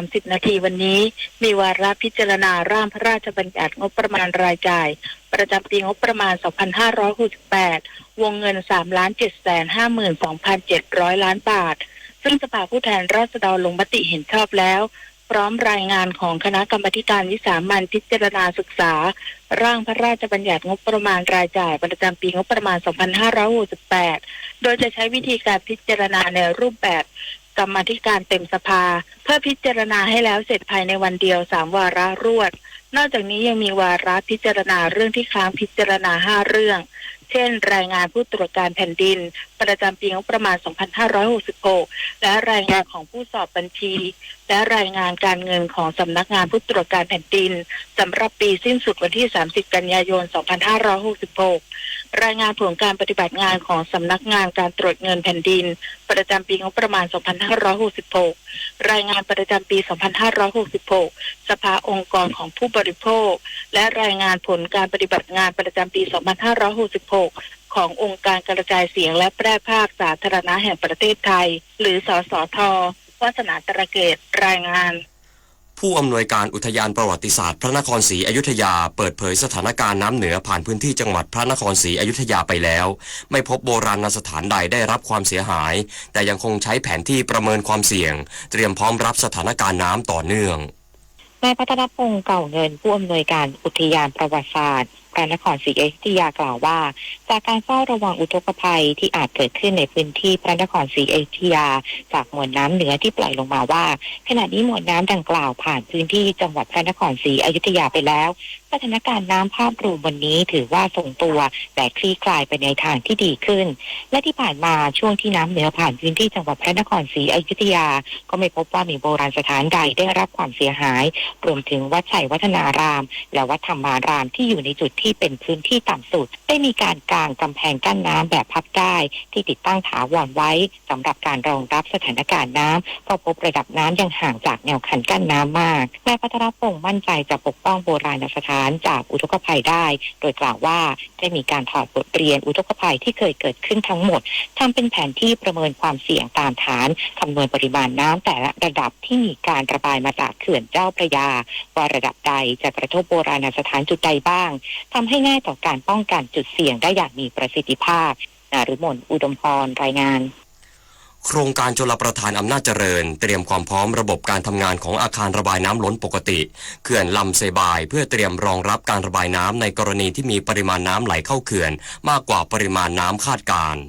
สามสิบนาทีวันนี้ มีวาระพิจารณาร่างพระราชบัญญัติงบประมาณรายจ่ายประจำปีงบประมาณ สองพันห้าร้อยหกสิบแปด วงเงิน สามล้านเจ็ดแสนห้าหมื่นสองพันเจ็ดร้อยล้านบาท ซึ่งสภาผู้แทนราษฎรลงมติเห็นชอบแล้ว พร้อมรายงานของคณะกรรมาธิการวิสามัญพิจารณาศึกษา ร่างพระราชบัญญัติงบประมาณรายจ่ายประจำปีงบประมาณ สองพันห้าร้อยหกสิบแปด โดยจะใช้วิธีการพิจารณาในรูปแบบกรรมาธิการเต็มสภา เพื่อพิจารณาให้แล้วเสร็จภายในวันเดียว สามวาระรวด นอกจากนี้ยังมีวาระพิจารณาเรื่องที่ค้างพิจารณา ห้าเรื่อง เช่น รายงานผู้ตรวจการแผ่นดิน ประจำปีงบประมาณ สองพันห้าร้อยหกสิบหก และรายงานของผู้สอบบัญชี และรายงานการเงินของสำนักงานผู้ตรวจการแผ่นดิน สำหรับปีสิ้นสุดวันที่ สามสิบกันยายน สองพันห้าร้อยหกสิบหก รายงานผลการปฏิบัติงานของสำนักงานการตรวจเงินแผ่นดิน ประจำปีงบประมาณ สองพันห้าร้อยหกสิบหก รายงานประจำปี สองพันห้าร้อยหกสิบหก สภาองค์กรของผู้บริโภค และรายงานผลการปฏิบัติงานประจำปี สองพันห้าร้อยหกสิบหก ขององค์การกระจายเสียงและแพร่ภาพสาธารณะแห่งประเทศไทย หรือ สสท วาสนา ตระเกต รายงาน ผู้อำนวยการอุทยานประวัติศาสตร์พระนครศรีอยุธยาเปิดเผยสถานการณ์น้ำเหนือผ่านพื้นที่จังหวัดพระนครศรีอยุธยาไปแล้ว ไม่พบโบราณสถานใดได้รับความเสียหาย แต่ยังคงใช้แผนที่ประเมินความเสี่ยง เตรียมพร้อมรับสถานการณ์น้ำต่อเนื่อง นายพัทรพงษ์ เก่าเงิน ผู้อำนวยการอุทยานประวัติศาสตร์พระนครศรีอยุธยากล่าวว่า จากการเฝ้าระวังอุทกภัยที่อาจเกิดขึ้นในพื้นที่พระนครศรีอยุธยา จากมวลน้ำเหนือที่ปล่อยลงมาว่า ขณะนี้มวลน้ำดังกล่าวผ่านพื้นที่จังหวัดพระนครศรีอยุธยาไปแล้ว สถานการณ์น้ำภาพรวมวันนี้ถือว่าทรงตัว และคลี่คลายไปในทางที่ดีขึ้น และที่ผ่านมาช่วงที่น้ำเหนือผ่านพื้นที่จังหวัดพระนครศรีอยุธยา ก็ไม่พบว่ามีโบราณสถานใดได้รับความเสียหาย รวมถึงวัดชัยวัฒนาราม และวัดธรรมารามที่อยู่ในจุดที่เป็นพื้นที่ต่ำสุด ได้มีการกางกำแพงกั้นน้ำแบบพับได้ที่ติดตั้งถาวรไว้ สำหรับการรองรับสถานการณ์น้ำ ก็พบระดับน้ำยังห่างจากแนวคันกั้นน้ำมาก นายพัทรพงษ์มั่นใจจะปกป้องโบราณสถานจากอุทกภัยได้ โดยกล่าวว่าได้มีการถอดบทเรียนอุทกภัยที่เคยเกิดขึ้นทั้งหมด ทำเป็นแผนที่ประเมินความเสี่ยงตามฐาน คำนวณปริมาณน้ำแต่ละระดับที่มีการระบายมาจากเขื่อนเจ้าพระยา ว่าระดับใดจะกระทบโบราณสถานจุดใดบ้าง ทำให้ง่ายต่อการป้องกันจุดเสี่ยงได้อย่างมีประสิทธิภาพ นฤมล อุดมพร รายงาน โครงการชลประทานอำนาจเจริญเตรียมความพร้อมระบบการทำงานของอาคารระบายน้ำล้นปกติเขื่อนลำเซบาย เพื่อเตรียมรองรับการระบายน้ำในกรณีที่มีปริมาณน้ำไหลเข้าเขื่อนมากกว่าปริมาณน้ำคาดการณ์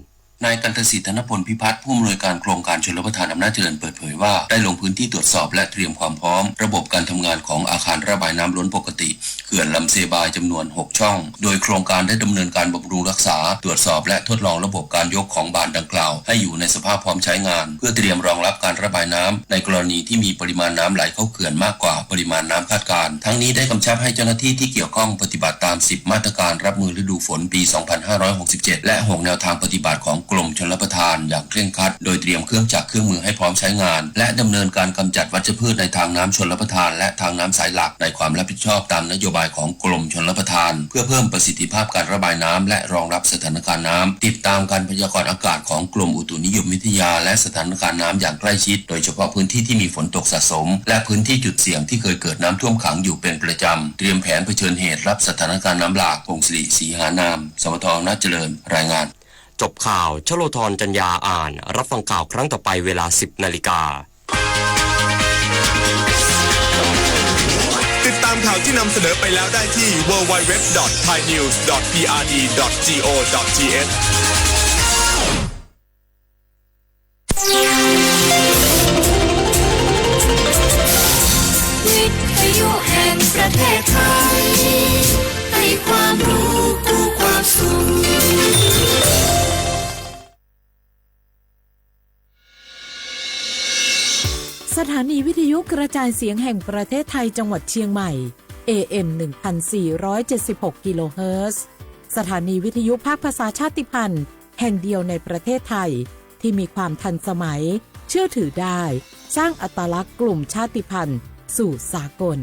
นายกันตสิทธิ์ ธนพลพิพัฒน์ ผู้อำนวยการโครงการชลประทานอำนาจเจริญเปิดเผยว่า ได้ลงพื้นที่ตรวจสอบและเตรียมความพร้อมระบบการทำงานของอาคารระบายน้ำล้นปกติ เขื่อนลำเซบายจำนวน หก ช่อง โดยโครงการได้ดำเนินการบำรุงรักษา ตรวจสอบและทดลองระบบการยกของบาดังกล่าวให้อยู่ในสภาพพร้อมใช้งาน เพื่อเตรียมรองรับการระบายน้ำในกรณีที่มีปริมาณน้ำไหลเข้าเขื่อนมากกว่าปริมาณน้ำคาดการณ์ ทั้งนี้ได้กำชับให้เจ้าหน้าที่ที่เกี่ยวข้องปฏิบัติตาม สิบ มาตรการรับมือฤดูฝนปี สองพันห้าร้อยหกสิบเจ็ด และ หก แนวทางปฏิบัติของกรมชลประทานอย่างเคร่งครัด โดยเตรียมเครื่องจักรเครื่องมือให้พร้อมใช้งาน และดำเนินการกำจัดวัชพืชในทางน้ำชลประทานและทางน้ำสายหลักในความรับผิดชอบตามนโยบายของกรมชลประทาน เพื่อเพิ่มประสิทธิภาพการระบายน้ำและรองรับสถานการณ์น้ำ ติดตามการพยากรณ์อากาศของกรมอุตุนิยมวิทยาและสถานการณ์น้ำอย่างใกล้ชิด โดยเฉพาะพื้นที่ที่มีฝนตกสะสม และพื้นที่จุดเสี่ยงที่เคยเกิดน้ำท่วมขังอยู่เป็นประจำ เตรียมแผนเผชิญเหตุรับสถานการณ์น้ำหลาก พงศิริ ศรีหานาม สวท อำนาจเจริญ รายงาน จบข่าว ชโลธร จันยาอ่าน รับฟังข่าวครั้งต่อไปเวลา สิบนาฬิกา ติดตามข่าวที่นำเสนอไปแล้วได้ที่ ดับเบิลยู ดับเบิลยู ดับเบิลยู ดอท ไทยนิวส์ ดอท พีอาร์ดี ดอท จี โอ ดอท ที เอช วิทยุแห่งประเทศไทย ให้ความรู้คู่ความสุข สถานีวิทยุกระจายเสียงแห่งประเทศไทยจังหวัดเชียงใหม่ เอ เอ็ม หนึ่งพันสี่ร้อยเจ็ดสิบหก กิโลเฮิรตซ์ สถานีวิทยุภาคภาษาชาติพันธุ์แห่งเดียวในประเทศไทย ที่มีความทันสมัย เชื่อถือได้ สร้างอัตลักษณ์กลุ่มชาติพันธุ์สู่สากล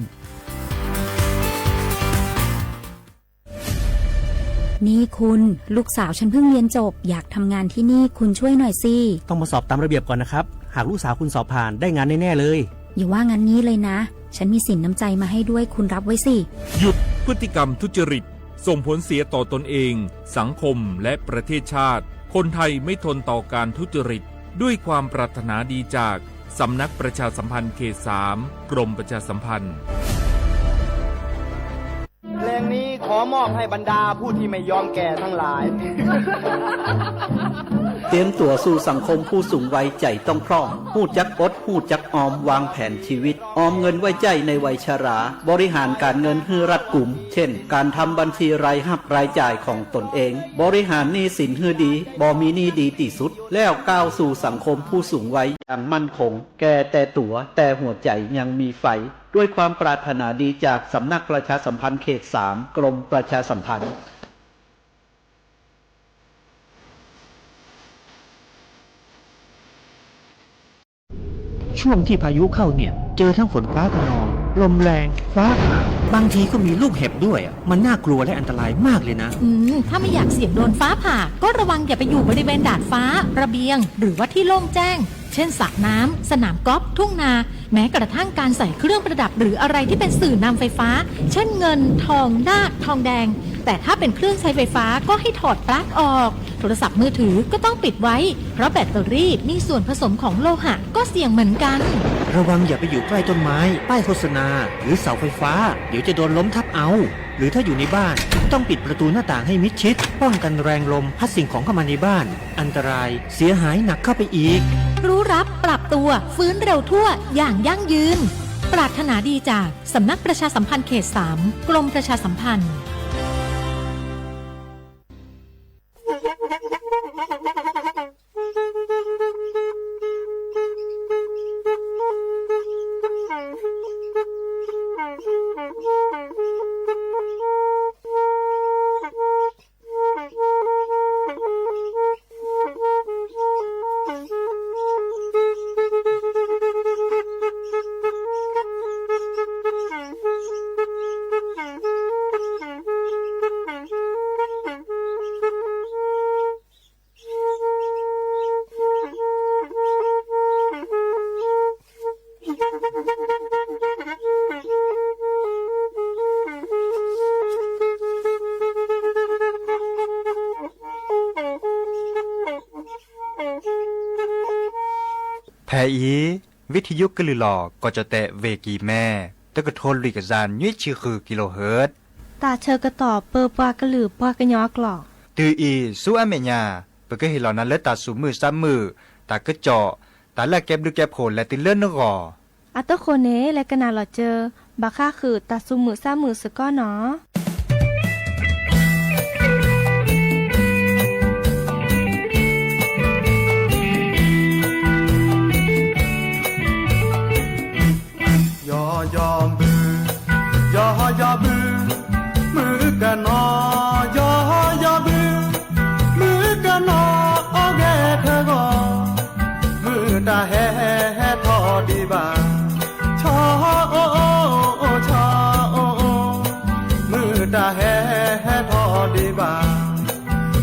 นี่คุณ ลูกสาวฉันเพิ่งเรียนจบ อยากทำงานที่นี่ คุณช่วยหน่อยสิ ต้องมาสอบตามระเบียบก่อนนะครับ หากลูกสาวคุณสอบผ่าน ได้งานแน่ๆเลย อย่าว่างั้นงี้เลยนะ ฉันมีสินน้ำใจมาให้ด้วย คุณรับไว้สิ หยุดพฤติกรรมทุจริต ส่งผลเสียต่อตนเอง สังคม และประเทศชาติ คนไทยไม่ทนต่อการทุจริต ด้วยความปรารถนาดีจาก สำนักประชาสัมพันธ์เขตสาม กรมประชาสัมพันธ์ เพลงนี้ขอมอบให้บรรดาผู้ที่ไม่ยอมแก่ทั้งหลาย เตรียมตั๋วสู่สังคมผู้สูงวัย ใจ๋ต้องพร่อง ฮู้จักอด ฮู้จักออม วางแผนชีวิต ออมเงินไว้ใจ๊ในวัยชรา บริหารการเงินหื้อรัดกุม เช่น การทำบัญชีรายฮับรายจ่ายของตนเอง บริหารหนี้สินหื้อดี บ่มีหนี้ดีตี้สุด แล้วก้าวสู่สังคมผู้สูงวัยอย่างมั่นคง แก่แต่ตั๋ว แต่หัวใจ๋ยังมีไฟ ด้วยความปรารถนาดีจากสำนักประชาสัมพันธ์เขตสาม กรมประชาสัมพันธ์ ช่วงที่พายุเข้าเนี่ย เจอทั้งฝนฟ้าคะนอง ลมแรง ฟ้าผ่า บางทีก็มีลูกเห็บด้วยอะ มันน่ากลัวและอันตรายมากเลยนะ อืม ถ้าไม่อยากเสี่ยงโดนฟ้าผ่า ก็ระวังอย่าไปอยู่บริเวณดาดฟ้า ระเบียง หรือว่าที่โล่งแจ้ง เช่น สระน้ำ สนามกอล์ฟ ทุ่งนา แม้กระทั่งการใส่เครื่องประดับหรืออะไรที่เป็นสื่อนำไฟฟ้า เช่น เงิน ทอง นาค ทองแดง แต่ถ้าเป็นเครื่องใช้ไฟฟ้าก็ให้ถอดปลั๊กออก โทรศัพท์มือถือก็ต้องปิดไว้ เพราะแบตเตอรี่มีส่วนผสมของโลหะก็เสี่ยงเหมือนกัน ระวังอย่าไปอยู่ใกล้ต้นไม้ ป้ายโฆษณา หรือเสาไฟฟ้า เดี๋ยวจะโดนล้มทับเอา หรือถ้าอยู่ในบ้าน ต้องปิดประตูหน้าต่างให้มิดชิด ป้องกันแรงลมพัดสิ่งของเข้ามาในบ้าน อันตราย เสียหายหนักเข้าไปอีก รู้รับ ปรับตัว ฟื้นเร็วทั่ว อย่างยั่งยืน ปรารถนาดีจากสำนักประชาสัมพันธ์เขตสาม กรมประชาสัมพันธ์ ဖဲအံၤ ဝံထယုကလုၢ်လီၤ ကီၢ်ကၠီၣ်တဲၣ် ဝ့ၢ်ကံၢ်မဲ တကထိလွံၢ်ကယၤနွံဆံဃု kilohertz တၢ်ဆၢကတီၢ်ပၢပှၤကလုာ်ပှၤကညီအကျိာ် တုၤအံၤဆူအမဲာ်ညါ ပကဟ့ၣ်လီၤနၤလၢတၢ်သူၣ်မုာ်သးမုာ် တၢ်ကစီၣ် တၢ်လၢအကဲဘျုးကဲဖှိၣ်လဲၤတုၤလၢနဂီၢ် အဃိန့ၣ် လဲၤကနၣ်လီၤစၢၤ ဘၣ်ဃးဃုာ်တၢ်သူၣ်မုာ်သးမုာ်စ့ၢ်ကီးနီၤ. ယီယီဘု, ယီယီဘု, မုၣ်ကနီၤ, ယီယီဘု, မုၣ်ကနီၤ အီၣ်ဂဲၤထၢဂီၤ, မုၢ်တၢ်ဟဲဟဲထီၣ်ဒံးဘၣ်, ဆီအိၣ်အိၣ် ဆီအိၣ်အိၣ်, မုၢ်တၢ်ဟဲဟဲထီၣ်ဒံးဘၣ်,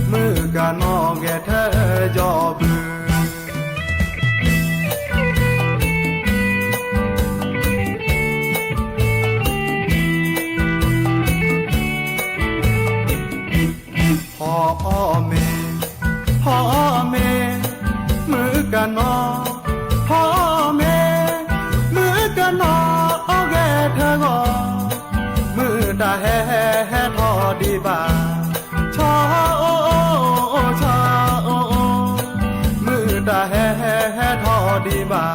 မုၣ်ကနီၤဂဲၤထၢယီဘု ဟီၣ်အီၣ်မ့ၤ, ဟီၣ်အီၣ်မ့ၤ, မုၣ်ကနီၤ, ဟီၣ်အီၣ်မ့ၤ, မုၣ်ကနီၤ အီၣ်ဂဲၤထၢဂီၤ, မုၢ်တၢ်ဟဲဟဲထီၣ်ဒံးဘၣ်, ဆီအိၣ်အိၣ် ဆီအိၣ်အိၣ်, မုၢ်တၢ်ဟဲဟဲထီၣ်ဒံးဘၣ်,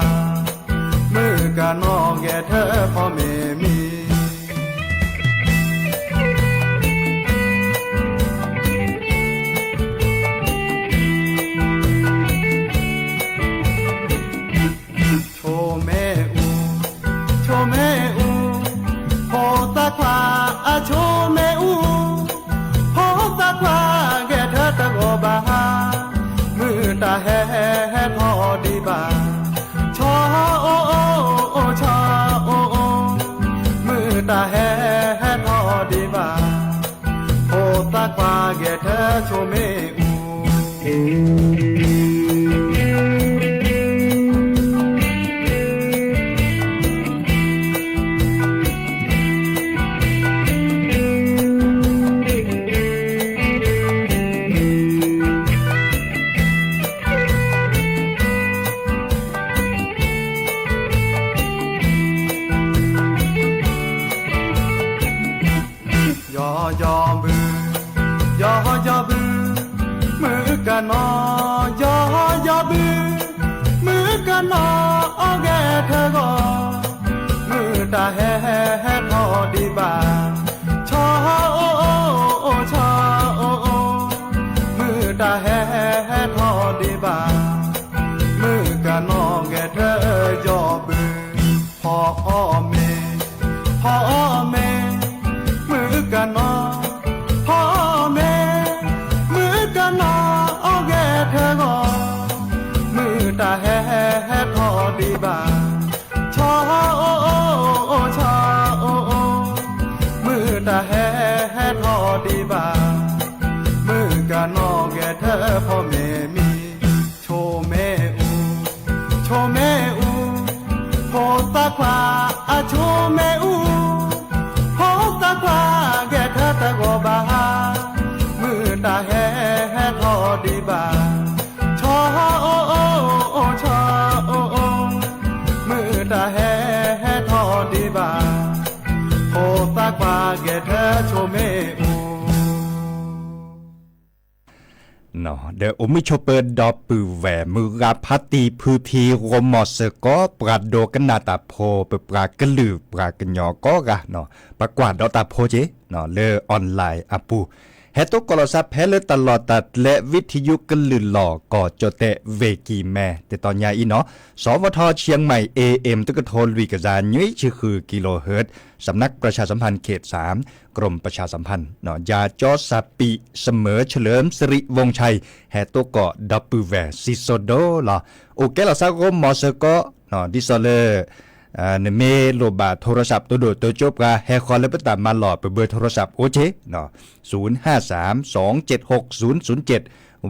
မုၣ်ကနီၤဂဲၤထၢဖီမ့ၤမံၤ ဆိမ့ၣ်အူ, ဆိမ့ၣ်အူ, ဖိသၣ်ခွါအဆိမ့ၣ်အူ, ဖိသၣ်ခွါဂဲၤထၢတဂီၤဘၣ်, မုၢ်တၢ်ဟဲဟဲထီၣ်ဒံးဘၣ်, ဆီအိၣ်အိၣ် ဆီအိၣ်အိၣ်, မုၢ်တၢ်ဟဲဟဲထီၣ်ဒံးဘၣ်, ဖိသၣ်ခွါဂဲၤထၢဆိမ့ၣ်အူ. တၢ်ဟဲဟဲထီၣ်ဒံးဘၣ်, ဆီအိၣ်အိၣ် ဆီအိၣ်အိၣ်, မုၢ်တၢ်ဟဲဟဲထီၣ်ဒံးဘၣ်, မုၢ်ကနီၤဂဲၤထၢယီၤဘု, ဖီအီၣ်မ့ၤ, ဖီအီၣ်မ့ၤ, မုၢ်ကနီၤ, ဖီအီၣ်မ့ၤ, မုၢ်ကနီၤအီၣ်ဂဲၤထၢဂီၤ, မုၢ်တၢ်ဟဲဟဲထီၣ်ဒံးဘၣ်, ဆီအိၣ်အိၣ် ဆီအိၣ်အိၣ်, မုၢ်တၢ်ဟဲဟဲထီၣ်ဒံးဘၣ်, မုၢ်ကနီၤဂဲၤထၢဖီမ့ၤမံ, ဆိၣ်မ့ၣ်အူ, ဆိၣ်မ့ၣ်အူ, ဖိသၣ်ခွါအဆိၣ်မ့ၣ်အူ, ဖိသၣ်ခွါဂဲၤထၢတဂီၤဘၣ်, မုၢ်တၢ်ဟဲဟဲထီၣ်ဒံးဘၣ်, ဆီအိၣ်အိၣ် ဆီအိၣ်အိၣ်, မုၢ်တၢ်ဟဲဟဲထီၣ်ဒံးဘၣ်, ဖိသၣ်ခွါဂဲၤထၢဆိၣ်မ့ၣ်အူ ဒီးအိၣ်မုာ်ဆိးပၢၤဒီပုၢ်ဝဲၢ် မုၢ်ဂၤဖါတံၢ်ဖုဖံ ဂီၤမီၤစၢၤကီး ပှၤဒိကနၣ်တၢ်ဖိ ပပှၤကလုာ်ပှၤကညီကိးဂၤ, ပှၤကွၢ်ဒီးတၢ်ဖိက့ၤ လၢ online အပူၤ, ဟဲတိကိးလီၤသးဖဲလၢတၢ်လီၢ်တၢ်ကျဲ ဝံထယုကလုာ်လီၤ ကီၢ်ကၠီၣ်တဲၣ် ဝ့ၢ်ကံၢ်မဲ တတီၤညါအံၤနီၤ, စးထီၣ်ဝဲထီၣ် Chiang Mai A M တကထိလွံၢ်ကယၤ နွံဆံဃု kilohertz สำนักประชาสัมพันธ์เขตสาม กรมประชาสัมพันธ์ ยาจอสปีเสมอเฉลิมสิริวงศ์ชัย ဟဲတိကိးဒီပုၢ်ဝဲၢ် စံၣ်စိၤဒိၣ်လီၤ. အိၣ်ကဲလီၤသးဂီၤမီၤစၢၤကီး ဒ်သိးလၢ နမ့ၢ်လိၣ်ဘၣ် ထိရစး တိဒိၣ်တိကၠိပှၤ ဟဲဃီၤလၢပတၢ်မၤလီၢ် ပဘၢထိရစးအိၣ်က့ၤ ศูนย์ห้าสาม สองเจ็ดหก ศูนย์ศูนย์เจ็ด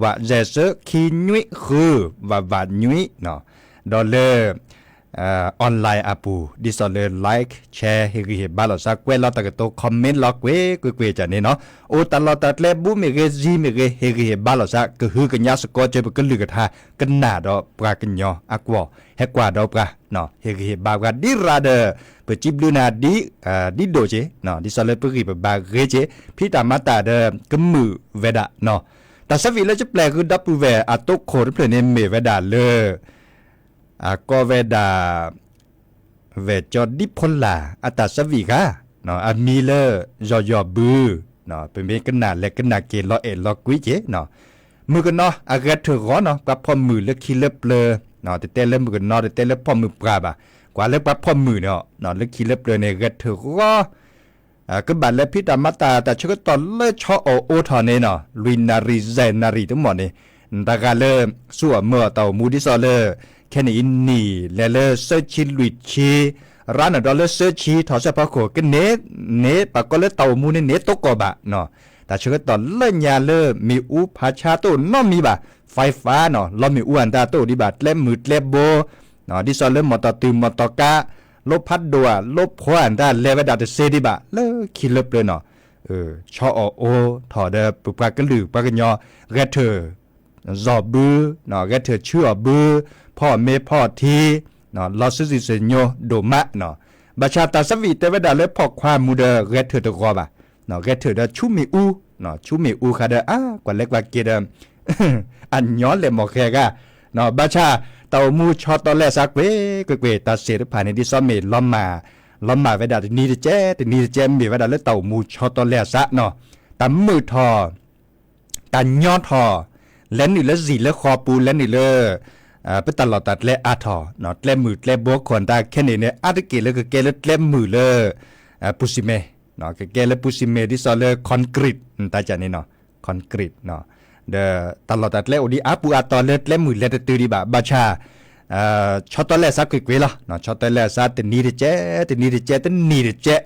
ဝးယဲၢ်ဆၢ ခံနွံဃု ဝးဝးနွံ ဒီးလၢ online အပူၤ ဒ်သိးလၢ like share ဟ့ၣ်ဂံၢ်ဟ့ၣ်ဘါလိာ်သး ကွဲးလီၤတၢ်ကတိၤ comment လီၤကွ့ၢ်ကွ့ၢ်ကွ့ၢ်ကန့ၣ်နီၤ, အိၣ်တၢ်လီၢ်တၢ်ကျဲ ဘူးမ့ၢ်ဂ့ၤ ယံၤမ့ၢ်ဂ့ၤ ဟ့ၣ်ဂံၢ်ဟ့ၣ်ဘါလိာ်သး ကဟုကညးစ့ၢ်ကီး ကၢပကလုၢ်ကထါ ကနၣ်ဒီးပှၤကညီအကွီၢ် ဟဲကွၢ်ဒီးပှၤ ဟ့ၣ်ဂံၢ်ဟ့ၣ်ဘါပှၤ ဒ်ရၤဒီး ပစံးဘျုးနၤ ဒ်ဒိၣ်က့ၤ ဒ်သိးလၢပဂံၢ်ပဘါဂ့ၤက့ၤ ဖံးတၢ်မၤတၢ်ဒီး ကမုာ်ဝဲဒၣ်နီၤ, တၢ်ဆၢဝံၤလၢယပျဲၢ်ဃုာ်ဒီပုၢ်ဝဲၢ်အတိခိၣ်တဖျၢၣ်န့ၣ် မ့ၢ်ဝဲဒၣ်လၢ အကိးဝဲဒၣ် ဝဲၢ်ကၠီဒံဖိလာ် အတၢ်ဆၢဝံၤဃါ အမံၤလၢ ယီၢ်ယီၢ်ဘု ပမ့ၢ်ကနၣ်လဲၤကနၣ်က့ၤလီၤအဲၣ်လီၤကွံက့ၤ မုၣ်ကနီၤအဂဲၤထၢၣ်ဂီၤနီၤ ပှၤဖီၣ်မုၢ်လၢခံလၢပျၢၤ တတဲလၢမုၣ်ကနီၤ တတဲလၢဖီၣ်မုၢ်ပှၢ်ဘၣ်, ကွၢ်လၢပှၤဖီၣ်မုၢ်န့ၣ် လၢခံလၢပျၢၤန့ၣ် ဂဲၤထၢၣ်ဂီၤ ကဘၣ်လဲၤဖံးတၢ်မၤတၢ် တၢ်ဆၢကတီၢ်လၢဆီအိၣ်အိထီၣ်န့ၣ်နီၤ လွံၢ်နၣ်ရံၣ် ယဲၢ်နၣ်ရံၣ်တမီၢ်န့ၣ် တဂၤလၢ ဆူအမၢအတၢ်အိၣ်မူဒ်သိးလၢ ခဲနံၣ်အံၤနံၣ် လဲၤလၢသၢဆံလွံၢ်ဆံ ရါနုာ်ဒီးလၢသၢဆံထီၣ်စဲးဖီခိၣ် ကန့ၢ်န့ၣ် ပှၤကိးလၢတၢ်အိၣ်မူန့ၣ်န့ၣ် တိကိၢ်ဘၣ်နီၤ, တၢ်ဆၢကတီၢ်လၢညါလၢမ့ၣ်အူဖးဆါတအိၣ်နီတမံၤဘၣ်, ไฟฟ้า နီၤ လီမ့ၣ်အူအတၢ်တအိၣ်ဒံးဘၣ် ကျဲမုၢ်ကျဲဘိ ဒ်သိးလၢမီၢ်တီၢ်တုၤမီၢ်တီၢ်ကါ လီဖးဒိၣ်ဧါ လီဖှီဧါတၢ်လဲၤဝဲဒၣ်တသ့ဒံးဘၣ် လၢခံလၢပျၢၤနီၤ, ဆီအိၣ်အိထီၣ်ဒီးပပှၤကလုာ်ပှၤကညီ ဂဲၤထၢၣ် ယီၢ်ဘု ဂဲၤထၢၣ်ဆူအီၣ်ဘု ဖီအီၣ်မ့ၤဖီအီၣ်ထံ လီၤစုစံၣ်စၢ်ညိဒိၣ်မးနီၤ, ဘၣ်ဆၣ်တၢ်သးဝံၣ်တဲဝဲဒၣ်လၢဖီၣ်ခွါမူဒီး ဂဲၤထၢၣ်တဂီၤဘၣ်, ဂဲၤထၢၣ်ဒီးဆူမ့ၣ်အူ, ဆူမ့ၣ်အူဃါဒီး အါ ကွၢ်လဲၤကွၢ်က့ၤဒီး အညီလဲၣ်မီၢ်ဃဲဂၤ, ဘၣ်ဆၣ် တၢ်အိၣ်မူဆီတီလဲအသးကွ့ၢ်ကွ့ၢ်ကွ့ၢ် တၢ်စ့ၢ်တဖၣ်န့ၣ် ဒ်သိးမ့ၢ်လီၤမၢ်, လီၤမၢ်ဝဲဒၣ်တနံၤတကဲး တနံၤတကဲး မ့ၢ်ဝဲဒၣ်လၢတၢ်အိၣ်မူဆီတီလဲအသးနီၤ, တၢ်မုာ်ထီၣ် တၢ်ညီထီၣ်, လဲၤနုာ်လၢစံၣ်လၢဃီပူၤ လဲၤနုာ်လၢ ပတၢ်လီၢ်တၢ်ကျဲအါထီၣ်, ကျဲမုၢ်ကျဲဘိခိၣ်တၢ်ခဲန့ၣ်န့ၣ် အါတက့ၢ်လၢကကဲလၢကျဲမုၢ်လၢ ပူၤစံၣ်မ့ၢ်, ကကဲလၢပူၤစံၣ်မ့ၢ် ဒ်သိးလၢ concrete တၢ်ကန့ၣ်နီၤ, concrete ဒီးတၢ်လီၢ်တၢ်ကျဲအိၣ်ဒံးအါပူၤအါတီၤလၢကျဲမုၢ်လဲၤတတုၤဒံးဘၣ် ဘၣ်ဆၣ် ဆီတီလဲအသးကွ့ၢ်ကွ့ၢ်လီၤ, ဆီတီလဲအသးတနံၤတကဲး တနံၤတကဲး တနံၤတကဲးနီၤ, ဒီး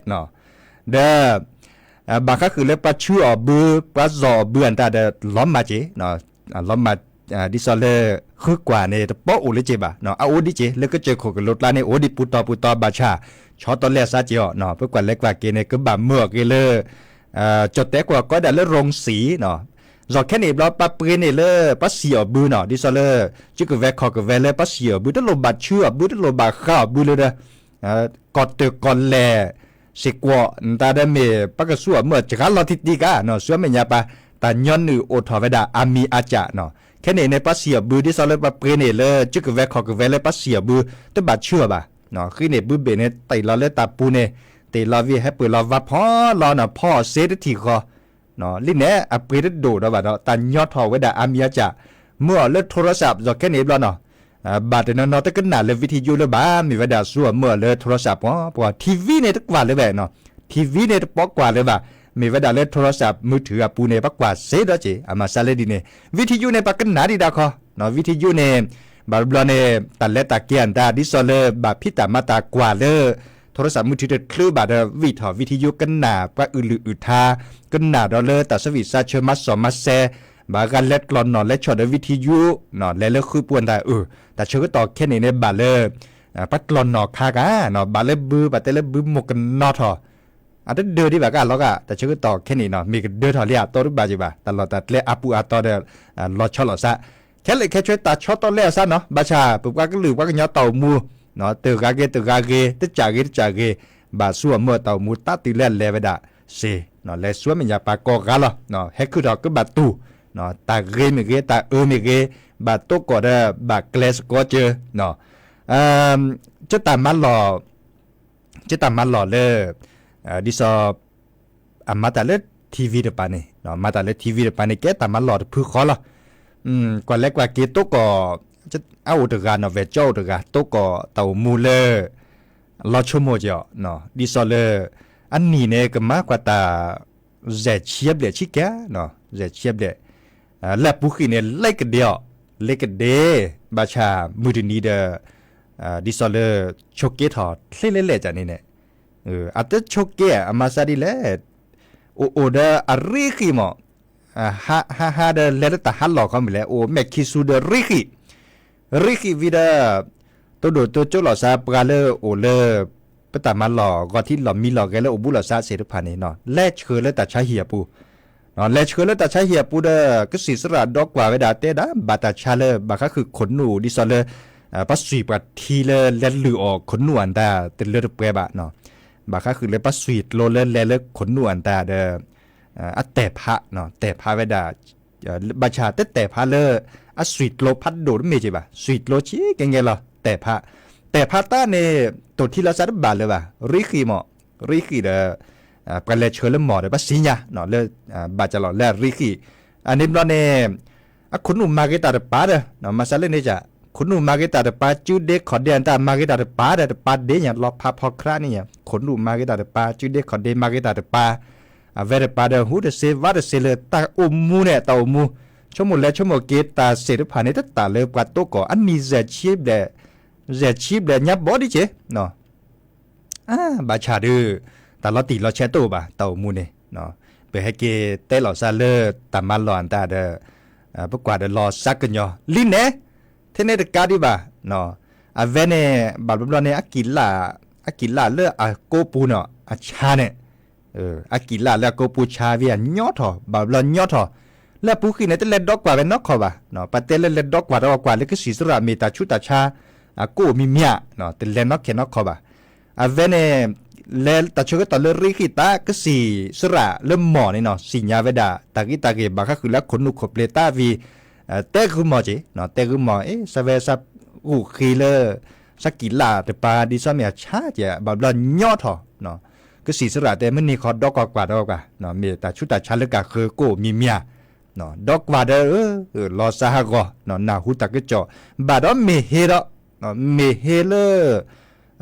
ဘၣ်ဃးဃုာ်လၢပှၤဆူအီၣ်ဘု ပှၤယီၢ်အီၣ်ဘုအတၢ်ဒီး လီၤမၢ်က့ၤ, လီၤမၢ် ဒ်သိးလၢ ဃုကွၢ်န့ၣ် တပီအိၣ်လၢက့ၤဘၣ်, အအိၣ်ဒံးက့ၤ လၢကစၢၢ်ခိၣ်ကလိၤကျါန့ၣ် အိၣ်ဒံးပူၤတီၤပူၤတီၤဘၣ်ဆၣ် ဆီတီလဲအသးက့ၤအီၤ, ပကွၢ်လဲၤကွၢ်က့ၤန့ၣ် ကဘၣ်မၢအီၣ်က့ၤလၢ ကၠီၣ်တဲၣ်ကွၢ်ကိးဒၣ်လၢ ရိစံၣ် ယီၢ်ခဲနံၣ်ဘျီ ပှၤပှ့ၤန့ၣ်လၢ ပှၤစံၣ်အီၣ်ဘုနီၤ, ဒ်သိးလၢ စုကဝဲၤခီၣ်ကဝဲၤလၢပှၤစံၣ်အီၣ်ဘု တလိၣ်ဘၣ်ဆူအီၣ်ဘု တလိၣ်ဘၣ်ဃါအီၣ်ဘုလၢဒီး ကီၢ်တၢၢ်ကီၢ်လဲၢ် စ့ၢ်ကီး နတၢ်ဒီးမ့ၢ် ပှၤကဆူအီၣ်မုၢ်အစှၤလီၤတံၢ်တံၢ်ကါနီၤ, ဆူမဲာ်ညါပှၤ တၢ်ညီနုၢ်အိၣ်ထီၣ်ဝဲဒၣ် အါမံၤအါကၢ်နီၤ, ခဲန့ၣ်န့ၣ် ပှၤစံၣ်အီၣ်ဘု ဒ်သိးလၢပှၤပှ့ၤန့ၣ်လၢ စုကဝဲၤခီၣ်ကဝဲၤလၢပှၤစံၣ်အီၣ်ဘု တဘၣ်ဆူအီၣ်ဘၣ် ဃ့န့ၣ်ဘုဘ့ၣ်န့ၣ် တ့ၢ်လီၤလၢတၢ်ပူၤန့ၣ်, တ့ၢ်လီၤဝံၤဟဲပှ့ၤလီၤဝါဖီလီၤနီၤ, ဖီအီၤစ့တထံၣ်ဃီ, လံန့ၣ် အပှ့ၤတဒိၣ်ဒီးဘၣ်ဒီး တၢ်ညီထီၣ်ဝဲဒၣ်အါမံၤအါစၢ်, မၢအီၤလၢ โทรศัพท์ ယီၤခဲန့ၣ်ဘျီနီၤ, ဘၣ်တနီၤနီၤတကနၣ်လၢ วิทยุ လၢၤဘၣ်, မ့ၢ်ဝဲဒၣ်ဆူအမၢအီၤလၢ โทรศัพท์ ပှီၤပှီၤ, TV န့ၣ်တကွၢ်လၢၤဘၣ်နီၤ, TV န့ၣ်တပီၢ်ကွၢ်လၢၤဘၣ်, မ့ၢ်ဝဲဒၣ်လၢ โทรศัพท์มือถือ အပူၤန့ၣ် ပကွၢ်စ့ဒီးက့ၤ, အမၤစၢ်လၢဒ်န့ၣ်, วิทยุ န့ၣ် ပကနၣ်ဒံးဒၣ်ခီ, วิทยุ န့ၣ် ဘၣ်တဘျီန့ၣ် တၢ်လဲၤတၢ်က့ၤအတၢ် ဒ်သိးလၢဘၣ်ဖံးတၢ်မၤတၢ်ကွၢ်လၢ โทรศัพท์มือถือ တချုးဘၣ်ဒီး ဝံၣ်ထီၣ် วิทยุ ကနၣ်ပှၤအုးလုၢ်အုးထါ, ကနၣ်ဒီးလၢတၢ်ဆၢဝံၣ်စါဆၢမၤစီၣ်မၤစဲ, ဘၣ်ဂၤလဲၤကျီၢ်နီၣ်လဲၤဆီၣ်ဒီး วิทยุ လဲၤလၢဃုပူၤတၢ်အုး, တၢ်ဆၢကတီၢ်ခဲန့ၣ်န့ၣ် ဘၣ်လၢ ပှၤကျီၢ်နီၣ်ခါဂၤ, ဘၣ်လၢဘု ဘၣ်တဲလၢဘုမိၢ်ကနီၤထီၣ်, အတဒၢဒံးဘၣ်ကလီၤဂာ်, တၢ်ဆၢကတီၢ်ခဲန့ၣ်နီၤ မ့ၢ်ကဒၢထီၣ်လံအတီတဘၣ်က့ၤဘၣ်, တၢ်လီၢ်တၢ်ကျဲအပူၤအတီဒီး လီၤဆီလိာ်သး, ခဲလၢာ်ခဲဆ့တၢ်ဆီတလဲအသးနီၤ, ဘၣ်ဆၣ် ပပှၤကလုာ်ပှၤကညီတၢ်အိၣ်မူ, တဂၤဂ့ၤတဂၤဂ့ၤ, တကးဂ့ၤတကးဂ့ၤ, ဘၣ်ဆူအမၢတၢ်အိၣ်မူတၢ်တုၤလၢအလဲၤဝဲဒၣ်စ့, လဲၤဆူမဲာ်ညါပှၤကိးဂၤလီၤ, ဟဲခုၣ်ထီၣ်ကဘၣ်တူၢ်, တၢ်ဂ့ၤမ့ၢ်ဂ့ၤ တၢ်အၢမ့ၢ်ဂ့ၤ, ဘၣ်တိၢ်ကီၢ်ဒီးဘၣ်ကျဲစ့ၢ်ကီးကၢ, ကတၢ်မၤလီၢ် ကတၢ်မၤလီၢ်လၢ ဒ်သိး အမၤတၢ်လၢ TV တပၤန့ၣ်, မၤတၢ်လၢ TV တပၤန့ၣ် ကဲတၢ်မၤလီၢ်တဖုဃီလီၤ. ကွၢ်လဲၤကွၢ်က့ၤတိၢ်ကီၢ် အအိၣ်တဂၤနီၤ ဝဲၢ်ကၠီအိၣ်တဂၤ တိၢ်ကီၢ်တၢ်အိၣ်မူလၢ လီၤဆိကမိၣ်က့ၤအီၤ, ဒ်သိးလၢ အနံၣ်န့ၣ် ကမၤကွၢ်တၢ် ယဲၢ်ဆံဘျဲၣ်ဆံကဲ, ယဲၢ်ဆံဘျဲၣ်, လၢအပူၤဃံန့ၣ် လဲၤကဒ့အီၤ, လဲၤကဒ့, ဘၣ်ဆၣ်မုၢ်တနံၤဒီး ဒ်သိးလၢ ဆိးက့ထီၣ်ချ့လဲၣ်လဲၣ်န့ၣ်န့ၣ်, အတဆိးက့ အမၤစၢ်ဒ်လဲၣ်, အိၣ်အိၣ်ဒီးအရ့ဃံမး, ဟါဟါဒီးလဲၤလၢတၢ်ဟးလီၢ်ခီမ့ၢ်လဲၣ်, အိၣ်မဲာ်ခံဆူဒီးရ့ဃံ, ရ့ဃံဝံၤဒီး တိၢ်ဒိၣ်တိၢ်ကၠိလိာ်သးပှၤလၢအိၣ်လၢ ပတၢ်မၤလီၢ်ဂီၤထံလီၢ်မံလီၢ်ဂဲၤလၢအိၣ်ဘူးလိာ်သးသ့ၣ်တဖၣ်န့ၣ်, လဲၤဆှၢလၢတၢ်ဆါဟံၣ်အပူၤ, လဲၤဆှၢလၢတၢ်ဆါဟံၣ်အပူၤဒီး ကစံၣ်စရၣ်ဒီကွၢ်ဝဲဒၣ်တဲဒၣ် ဘၣ်တၢ်ဆါလၢဘၣ်ဃးဃုာ်ခိၣ်နူာ် ဒ်သိးလၢ ပှၤစွံၣ်ပှၤထံလၢလဲၤလုၢ်အီၣ်ခိၣ်နူာ်အတၢ်တလၢတပှဲၤဘၣ်, ဘၣ်ဃးဃုာ်လၢပှၤစွံၣ်ကျိလၢလဲၤလၢခိၣ်နူာ်အတၢ်ဒီး အတဲာ်ဖး, တဲာ်ဖးဝဲဒၣ် ဘၣ်ဆၣ်တတဲာ်ဖးလၢ အစွံၣ်ကျိဖးဒိၣ်တမ့ၢ်က့ၤဘၣ်, စွံၣ်ကျိဆံးကဲကဲလီၤ တဲာ်ဖး, တဲာ်ဖးတၢ်န့ၣ် တိၢ်ထံလီၤသးတဘၣ်လၢၤဘၣ်, ရ့ဃံမး, ရ့ဃံဒီး ပှၤလဲၤဆှၢလၢမီၢ်ဒီး ပှၤစံညါ လၢ ဘၣ်ကလီၤလၢအရ့ဃံ, အန့ၣ်ဘျီန့ၣ် အခိၣ်နူာ်မၤဂ့ၤတၢ်တပၤဒီး မၤစၢ်လၢန့ၣ် ခိၣ်နူာ်မၤဂ့ၤတၢ်တပၤ စုဒ့ခီၣ်ဒ့အတၢ်မၤဂ့ၤတၢ်တပၤဒီး တပၤဒ့ညါ လီၤဖးဖီခရါန့ၣ်ညါ ခိၣ်နူာ်မၤဂ့ၤတၢ်တပၤ စုဒ့ခီၣ်ဒ့မၤဂ့ၤတၢ်တပၤ, အဝဲတပၤဒီး ဟူတစ့ဝါတစ့လၢတၢ်အိၣ်မူန့ၣ် တၢ်အိၣ်မူ ဆိကမိၣ်လဲၤဆိကမိၣ်က့ၤတၢ်သ့ၣ်တဖၣ်န့ၣ် တတၢ်လၢပှၤတိၢ်ကီၢ် အနံၣ်ယဲၢ်ဆံဘျဲၣ်, ယဲၢ်ဆံဘျဲၣ်ညါဘီဒ်က့ၤ ဘၣ်ဆၣ်ဒီး တၢ်လီၤတံၢ်လီၤဆဲးတအိၣ်ဘၣ် တၢ်အိၣ်မူန့ၣ်, ပဟဲက့ၤတဲလီၤသးလၢတၢ်မၤလီၢ်အတၢ်ဒီး ပကွၢ်ဒီးလီၤစါကညီလံန့ၣ်, ထဲန့ၣ်တကးဒံးဘၣ်, အဝဲန့ၣ် ဘၣ်ဘျီဘျီန့ၣ် အကံၣ်လၣ်လၢအကိပူၤန့ၣ် အဆါန့ၣ် အကံၣ်လၣ်လၢအကိပူၤဆါဝံၤအညီထီၣ် ဘၣ်ဘျီညီထီၣ်, လၢအပူၤဃံန့ၣ် တလဲၤဒီကွၢ်ဝဲနီတခီဘၣ်, ပတဲလၢလဲၤဒီကွၢ်ဒီးကွၢ်လၢကစံၣ်စရၣ်မ့ၢ်တၢ်ဆူးတၢ်ဆါ အကိၣ်မံၤမံၤဧါ, တလဲၤနီၢ်ခဲနီၢ်ခီဘၣ်, အဝဲန့ၣ် လဲၤတၢ်ဆၢကတီၢ်လၢရ့ဃံတၢ် ကစံၣ်စရၣ်လၢမီၢ်န့ၣ်နီၤ စံၣ်ညါဝဲဒၣ် တၢ်ဂ့ၢ်တၢ်ဂ့ၢ် ဘၣ်ဃးဃုာ်လၢအခိၣ်နူာ်ခိၣ်ပျ့ၤတၢ်ဝံၤ တဲဂုာ်မီၢ်က့ၤ, တဲဂုာ်မီၢ် အ့ စးဝဲစးဂုာ်ဃ့လၢ စးကံၣ်လၣ်တပၤ ဒ်သိးမ့ၢ်အဆါက့ၤ ဘၣ်ဘျီညီထီၣ်, ကစံၣ်စရၣ်တဲ မ့ၢ်န့ၢ်ခီဒီကွၢ်ကွၢ်ဒီကွၢ်, မ့ၢ်တၢ်ဆူးတၢ်ဆါလၢကဃၢၤကိၣ်မံၤမံၤဧါ, ဒီကွၢ်ဒီး လီၤစါဟးဂီၤ နၢ်ဟူတၢ်ကစီၣ်, ဘၣ်ဒီးမ့ၢ်ဟ့ဒီး, မ့ၢ်ဟ့လၢ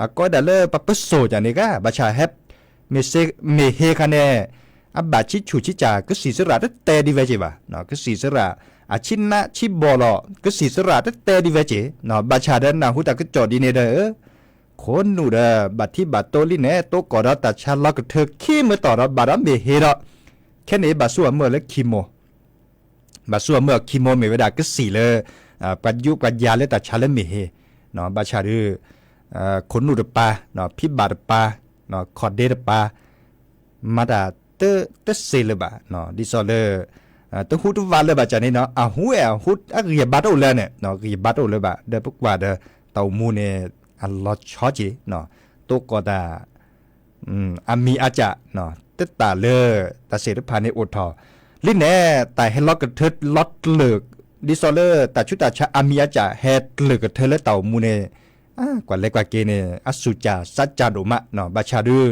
အကိးဒၣ်လၢပပစိာ်ကန့ၣ်ဂ့ၤ ဘၣ်ဆၣ်ဟဲ မ့ၢ်ဟ့ခါန့ၣ် အဘၣ်ဆံဆူၣ်ဆံကၢ် ကစံၣ်စရၣ်တတဲဒံးဝဲက့ၤဘၣ်, ကစံၣ်စရၣ် အဆံးနးဆံးဘီလီၤ ကစံၣ်စရၣ်တတဲဒံးဝဲက့ၤ, ဘၣ်ဆၣ်ဒီးနၢ်ဟူတၢ်ကစီၣ်ဒ်န့ၣ်ဒီး ခိၣ်နူာ်ဒီး ဘၣ်ထံဘၣ်တိလံန့ၣ် တိၢ်ကီၢ်ဒီးတၢ်ဆါလီၤကထၢခံမုၢ်တီၢ်ဒီး ဘၣ်ဒီးမ့ၢ်ဟ့ဒီး ခဲန့ၣ်ဘၣ်ဆူအမၢလၢခံမိၢ် ဘၣ်ဆူအမၢခံမိၢ်မ့ၢ်ဝဲဒၣ်ကစံၣ်လၢ ပှၤယူးပှၤယၤလၢတၢ်ဆါလၢမ့ၢ်ဟ့, ဘၣ်ဆၣ်ဒီး ခိၣ်နူာ်တပၤ ဖံဘၣ်တပၤ ခီၣ်ဒ့တပၤ မၤတၢ်တစ့လၢၤဘၣ် ဒ်သိးလၢ တဟူးတဝးလၢၤဘၣ်ကန့ၣ်နီၤ အဟူးဝဲအဟူး အဂံၢ်အဘါတအိၣ်လၢၤန့ၣ် ဂံၢ်အဘါတအိၣ်လၢၤဘၣ် ဒီးပကွၢ်ဒီး တၢ်အိၣ်မူန့ၣ် အလီၤဆီက့ၤ တိၢ်ကီၢ်တၢ် အမံၤအါကၢ် တတၢ်လၢ တၢ်သ့ၣ်တဖၣ်န့ၣ်အိၣ်ထီၣ် လံန့ၣ် တၢ်ဟဲလီၤကထၢလီၤကျၢၤ ဒ်သိးလၢတၢ်ဆူးတၢ်ဆါအမံၤအါကၢ် ဟဲကျၢၤကထၢလၢတၢ်အိၣ်မူန့ၣ် ကွၢ်လဲၤကွၢ်က့ၤန့ၣ် အစူၢ်ကၢ်စးကၢ်ဒိၣ်မး, ဘၣ်ဆၣ်ဒုး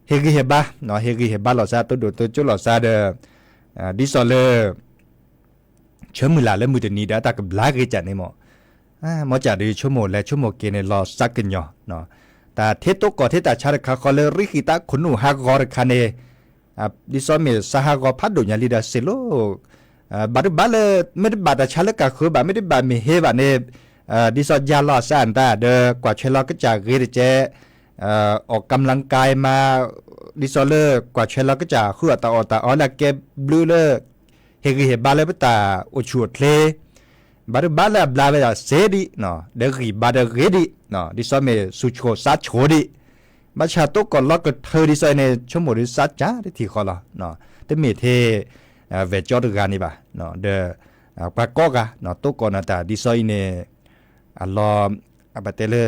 ဟ့ၣ်ဂံၢ်ဟ့ၣ်ဘါ, ဟ့ၣ်ဂံၢ်ဟ့ၣ်ဘါလိာ်သး တိဒိၣ်တိကၠိလိာ်သးဒီး ဒ်သိးလၢ ဆၢမုၢ်လၢ်လၢမုၢ်တနံၤဒီး အတၢ်ကဘျါဂ့ၤကၢ်န့ၣ်မး, မ်ကၢ်ဒုးဆိကမိၣ်လဲၤဆိကမိၣ်က့ၤန့ၣ် လီၤသးကညီၤ, တၢ်ထ့တိကီၢ်ထ့တၢ်ဆါတခါဃီလၢရ့ဟံၣ်သးခိၣ်နူာ်ဟးဂီၤတခါန့ၣ်, ဒ်သိးမ့ၢ်စးဟးဂီၤဖးဒိၣ်ညါလံဒီးစ့ၢ်လီၤ, ဘၣ်ဒုးဘၣ်လၢ မ့ၢ်တဘၣ်တၢ်ဆါလၢကၢ်ဃၢၤဘၣ် မ့ၢ်တဘၣ်မ့ၢ်ဟ့ဘၣ်န့ၣ်, ဒ်သိးယၤလီၤအသးအတၢ်ဒီး ကွၢ်ထွဲလီၤကစၢ်ဂ့ၤတကဲး အီၣ်ကမ်လင်ကါမး, ဒ်သိးလၢကွၢ်ထွဲလီၤကစၢ်ဃုအီၣ်တၢ်အီၣ်တၢ်အီလၢအကဲဘျုးလၢ ဟ့ၣ်ဂံၢ်ဟ့ၣ်ဘါလၢပတၢ်အိၣ်ဆူၣ်အိၣ်ချ့, ဘၣ်ဒုးဘၣ်လၢအဘျါဝဲဒၣ်စ့ဒံး, ဒီးဂံၢ်ဘါဒီးဂ့ၤဒံး, ဒ်သိးမ့ၢ်စူၢ်ဆှိၣ်စးဆှိၣ်ဒံး, ဘၣ်ဆၣ်တိကီၢ်လီၤကထၢဒ်သိးအံၤန့ၣ် ဆိကမိၣ်ဒုးစးကၢ်တထံၣ်ဃီလီၤ, တမ့ၢ်ထဲ ဝဲၢ်ကၠီတဂၤန့ၣ်ဘၣ်, ဒီး ပှၤကိးဂၤ တိကီၢ်နၢ်တၢ်ဒ်သိးအံၤန့ၣ် အလီၤ ပတဲလၢ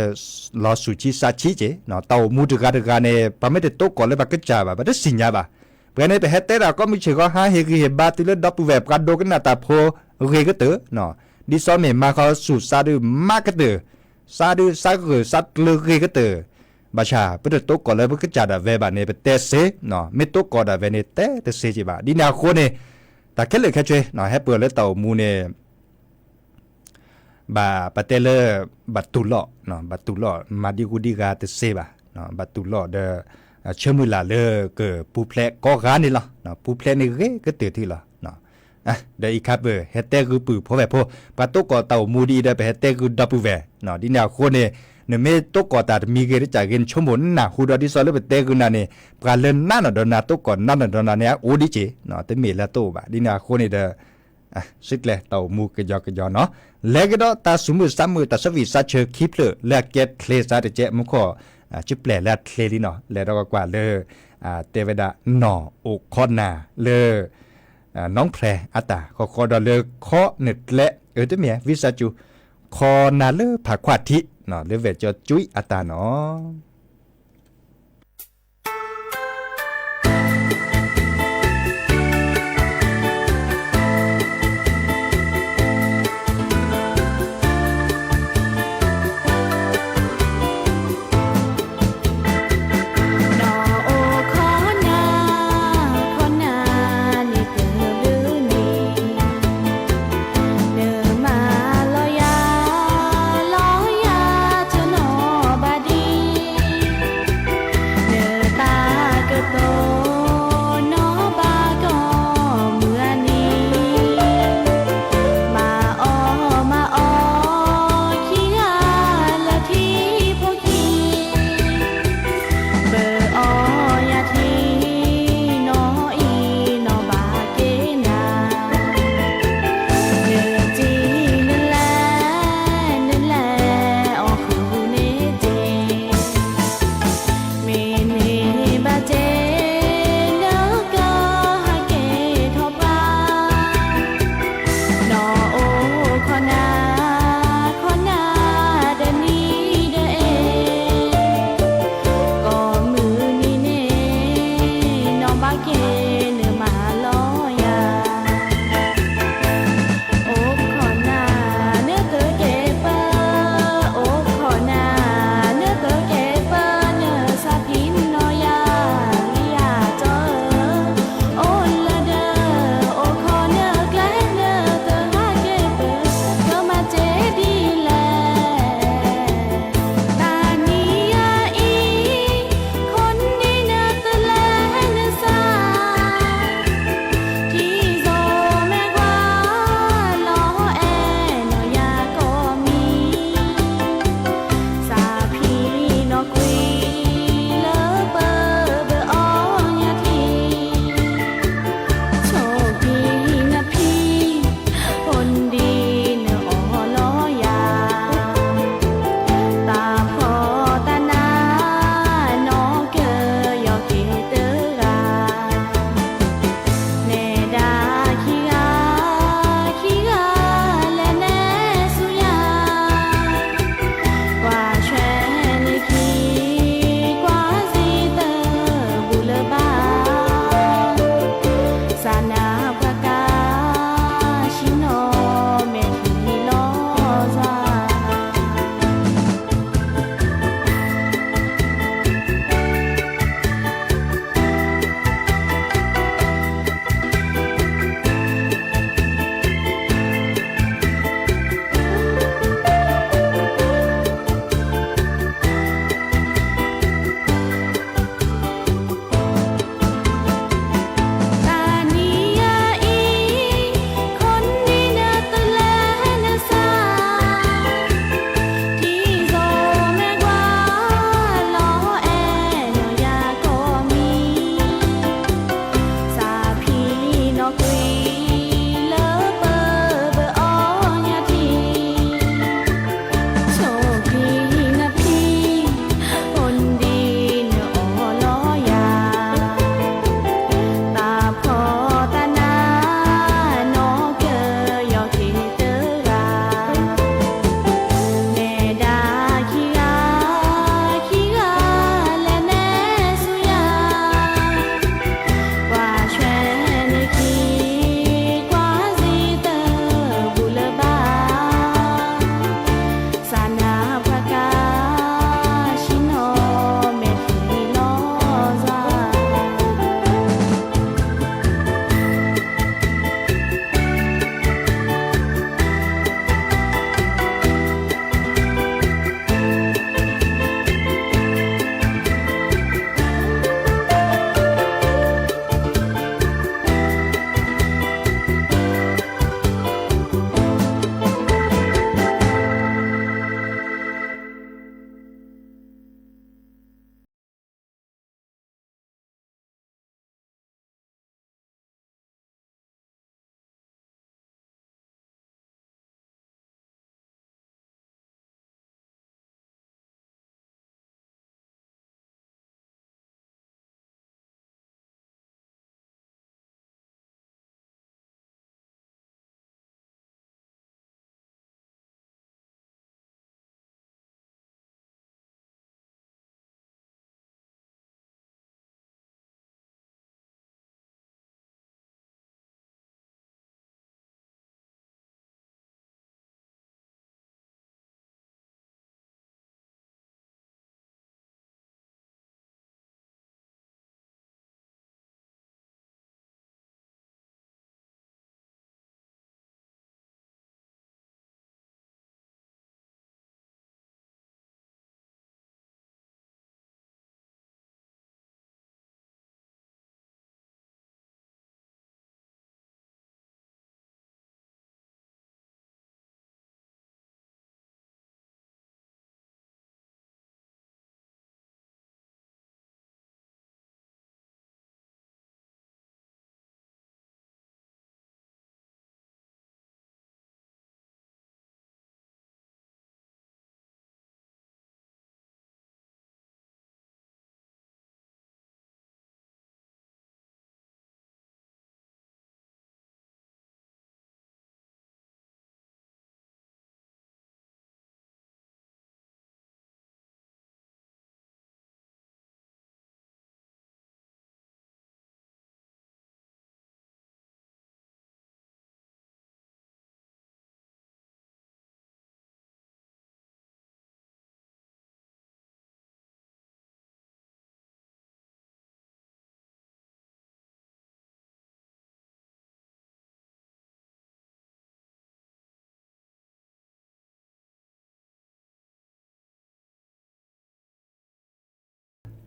လီၤစူၢ်ဆံးစးဆံးက့ၤ, တၢ်အိၣ်မူတဂၤတဂၤန့ၣ် ပှၤမ့ၢ်တတိကီၢ်လၢပကစၢ်ဘၣ် ပတသ့ၣ်ညါဘၣ်, ပှၤန့ၣ် ပဟဲတဲတၢ်ကိးမုၢ်ဆ့ၣ်ဃီ ဟးဟ့ၣ်ဂံၢ်ဟ့ၣ်ဘါတုၤလၢဒီပုၢ်ဝဲၢ်ပှၤဒိကနၣ်တၢ်ဖိဂ့ၤကတၢၢ်, ဒ်သိးမ့ၢ်မၤဃီဆူၣ်စးဒုးမၤကတၢၢ်, စးဒုးစးဂၢၢ်စးကျၢၤဂ့ၤကတၢၢ်, ဘၣ်ဆၣ် ပတတိကီၢ်လၢပကစၢ်ဒၣ်ဝဲဘၣ်န့ၣ် ပတဲစ့, မ့ၢ်တိကီၢ်ဒၣ်ဝဲန့ၣ် တဲတစ့က့ၤဘၣ်. ဒ်န့ၣ်အဃိန့ၣ် တၢ်ခဲလၢာ်ခဲဆ့ ဟဲပၢၢ်လၢတၢ်အိၣ်မူန့ၣ် ဘၣ်ပတဲလၢ ဘၣ်တူၢ်လိာ်, ဘၣ်တူၢ်လိာ်မၤဒံဂူဒံဂၤတစ့ဘၣ်, ဘၣ်တူၢ်လိာ်ဒီး ဆၢမုၢ်လၢ်လၢကပူၤဖျဲးကိးဂၤန့ၣ်လီၤ. ပူၤဖျဲးန့ၣ်ဂ့ၤကတၢၢ်ထံလီၤ. ဒီးအံၤခါပၢၢ် ဟဲတဲဂုာ်ပုၢ်ဖိဝဲၢ်ဖိ, ပှၤတိကီၢ်တၢ်အိၣ်မူဒ်အံၤဒီး ပဟဲတဲဂုာ်ဒီပုၢ်ဝဲၢ်, ဒ်န့ၣ်အဃိန့ၣ် နမ့ၢ်တိကီၢ်တၢ်တမံၤဂ့ၤတကၢ်ဂ့ၤ နဆိကမိၣ်နၢ်ဟူဒီး ဒ်သိးလၢပတဲဂုာ်နၤန့ၣ် ပှၤလၢနးနၤဒီးနၤ တိကီၢ်နးနၤဒီးနၤန့ၣ် အအိၣ်ဒံးက့ၤ, တမ့ၢ်လၢတအိၣ်ဘၣ်. ဒ်န့ၣ်အဃိန့ၣ်ဒီး စံးကျဲၤတၢ်အိၣ်မူကယီကယီနီၤ, လဲၤကဒီးတၢ်သူၣ်မုာ်သးမုာ် တၢ်ဆၢဂ့ၤဆၢဝါဆၢခံဖျၢၣ်လၢအကဲချ့သးတကဲး မူခိၣ် ကပျဲၢ်လၢအချ့လံနီၤ, လဲၤဒီးကွၢ်လၢ တဲဝဲဒၣ်နီၢ်အိၣ်ခီနၤလၢ နီဖျဲးအတၢ် ဃီဃီဒီးလၢခီနကျဲ အၢ တမ့ၢ် ဝံသးစူၤ ခီနၤလၢဖးခွါထံး လၢဝဲၢ်ကၠီကွံအတၢ်နီၤ.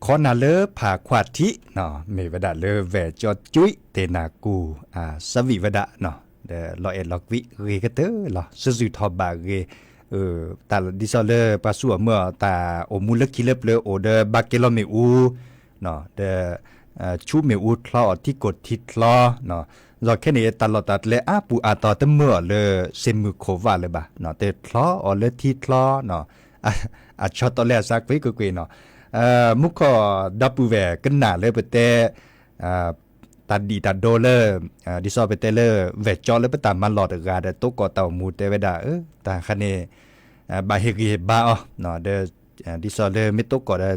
ခီနၤလၢဖးခွါထံးနီၤ မ့ၢ်ဝဲဒၣ်လၢ ဝဲၢ်ကၠီကၠွံ တ့ၢ်နၤကူၣ် အစၢ်ဝံၣ်ဝဲဒၣ်နီၤ ဒီးလီၤအဲၣ်လီၤကွံဂ့ၤကတၢၢ်လီၤ စုၣ်စုၣ်ထီၣ်ဘးဂ့ၤ တၢ်ဒ်သိးလၢပှၤစူၢ်အီၤမၢအီၤ တၢ်အိၣ်မူလၢခံလၢပျၢၤအိၣ်ဒီး ဘၣ်ကဲလီၤမ့ၣ်အူ ဒီး ဆူမ့ၣ်အူချီအီၤထံကိၢ်ထံချီ ဒီးခဲန့ၣ် တၢ်လီၢ်တၢ်ကျဲအါပူၤအါတီၤ တမၢအီၤလၢစ့မုၢ်ခိၣ်ဝးလၢၤဘၣ်, တချီအီၤလၢထံချီ, အဆၢတီလၢအစးကွ့ၢ်ကွ့ၢ်ကွ့ၢ်နီၤ, မူခိၣ်ဒီပုၢ်ဝဲၢ်ကနၣ်လၢပတဲ တၢ်ဒံၣ်တၢ်ဒိလၢ ဒ်သိးပတဲလၢ ဝဲၢ်ကၠီလၢပတၢ်မၤလီၢ်တဂၤဒီး တိကိးတၢ်အိၣ်မူတဲဝဲဒၣ် တၢ်ခါန့ၣ် ဘၣ်ဟ့ၣ်ဂံၢ်ဟ့ၣ်ဘါအီၤ, ဒီး ဒ်သိးလၢမ့ၢ်တိကိးဒီး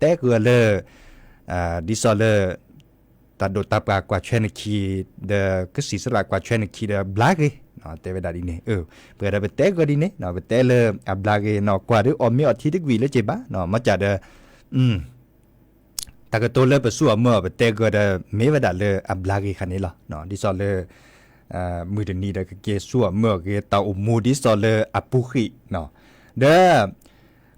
တဲကလၢ ဒ်သိးလၢ တၢ်ဒိၣ်တၢ်ပှၢ်ကွၢ်ထွဲနခံ ဒီးကစံၣ်စရၣ်ကွၢ်ထွဲနခံဒီးဘျါဂ့ၤ, တဲဝဲဒၣ်ဒ်န့ၣ်, ပှဲၤဒီးပတဲကဒ်န့ၣ် ပတဲလၢအဘျါဂ့ၤနီၤ, ကွၢ်ဒီးအီၣ်မ့ၤအီထံတကွံာ်လၢက့ၤဘၣ်, မ့ၢ်ကၢ်ဒီး တၢ်ကတိၤလၢပစူၢ်အီၤမၢအီၤ ပတဲကဒီး မ့ၢ်ဝဲဒၣ်လၢအဘျါဂ့ၤခါန့ၣ်လီၤ. ဒ်သိးလၢ မုၢ်တနံၤဒီးကက့ၤစူၢ်အီၤမၢအီၤဂ့ၤ တၢ်အိၣ်မူဒ်သိးလၢအပူၤဃံး, ဒီး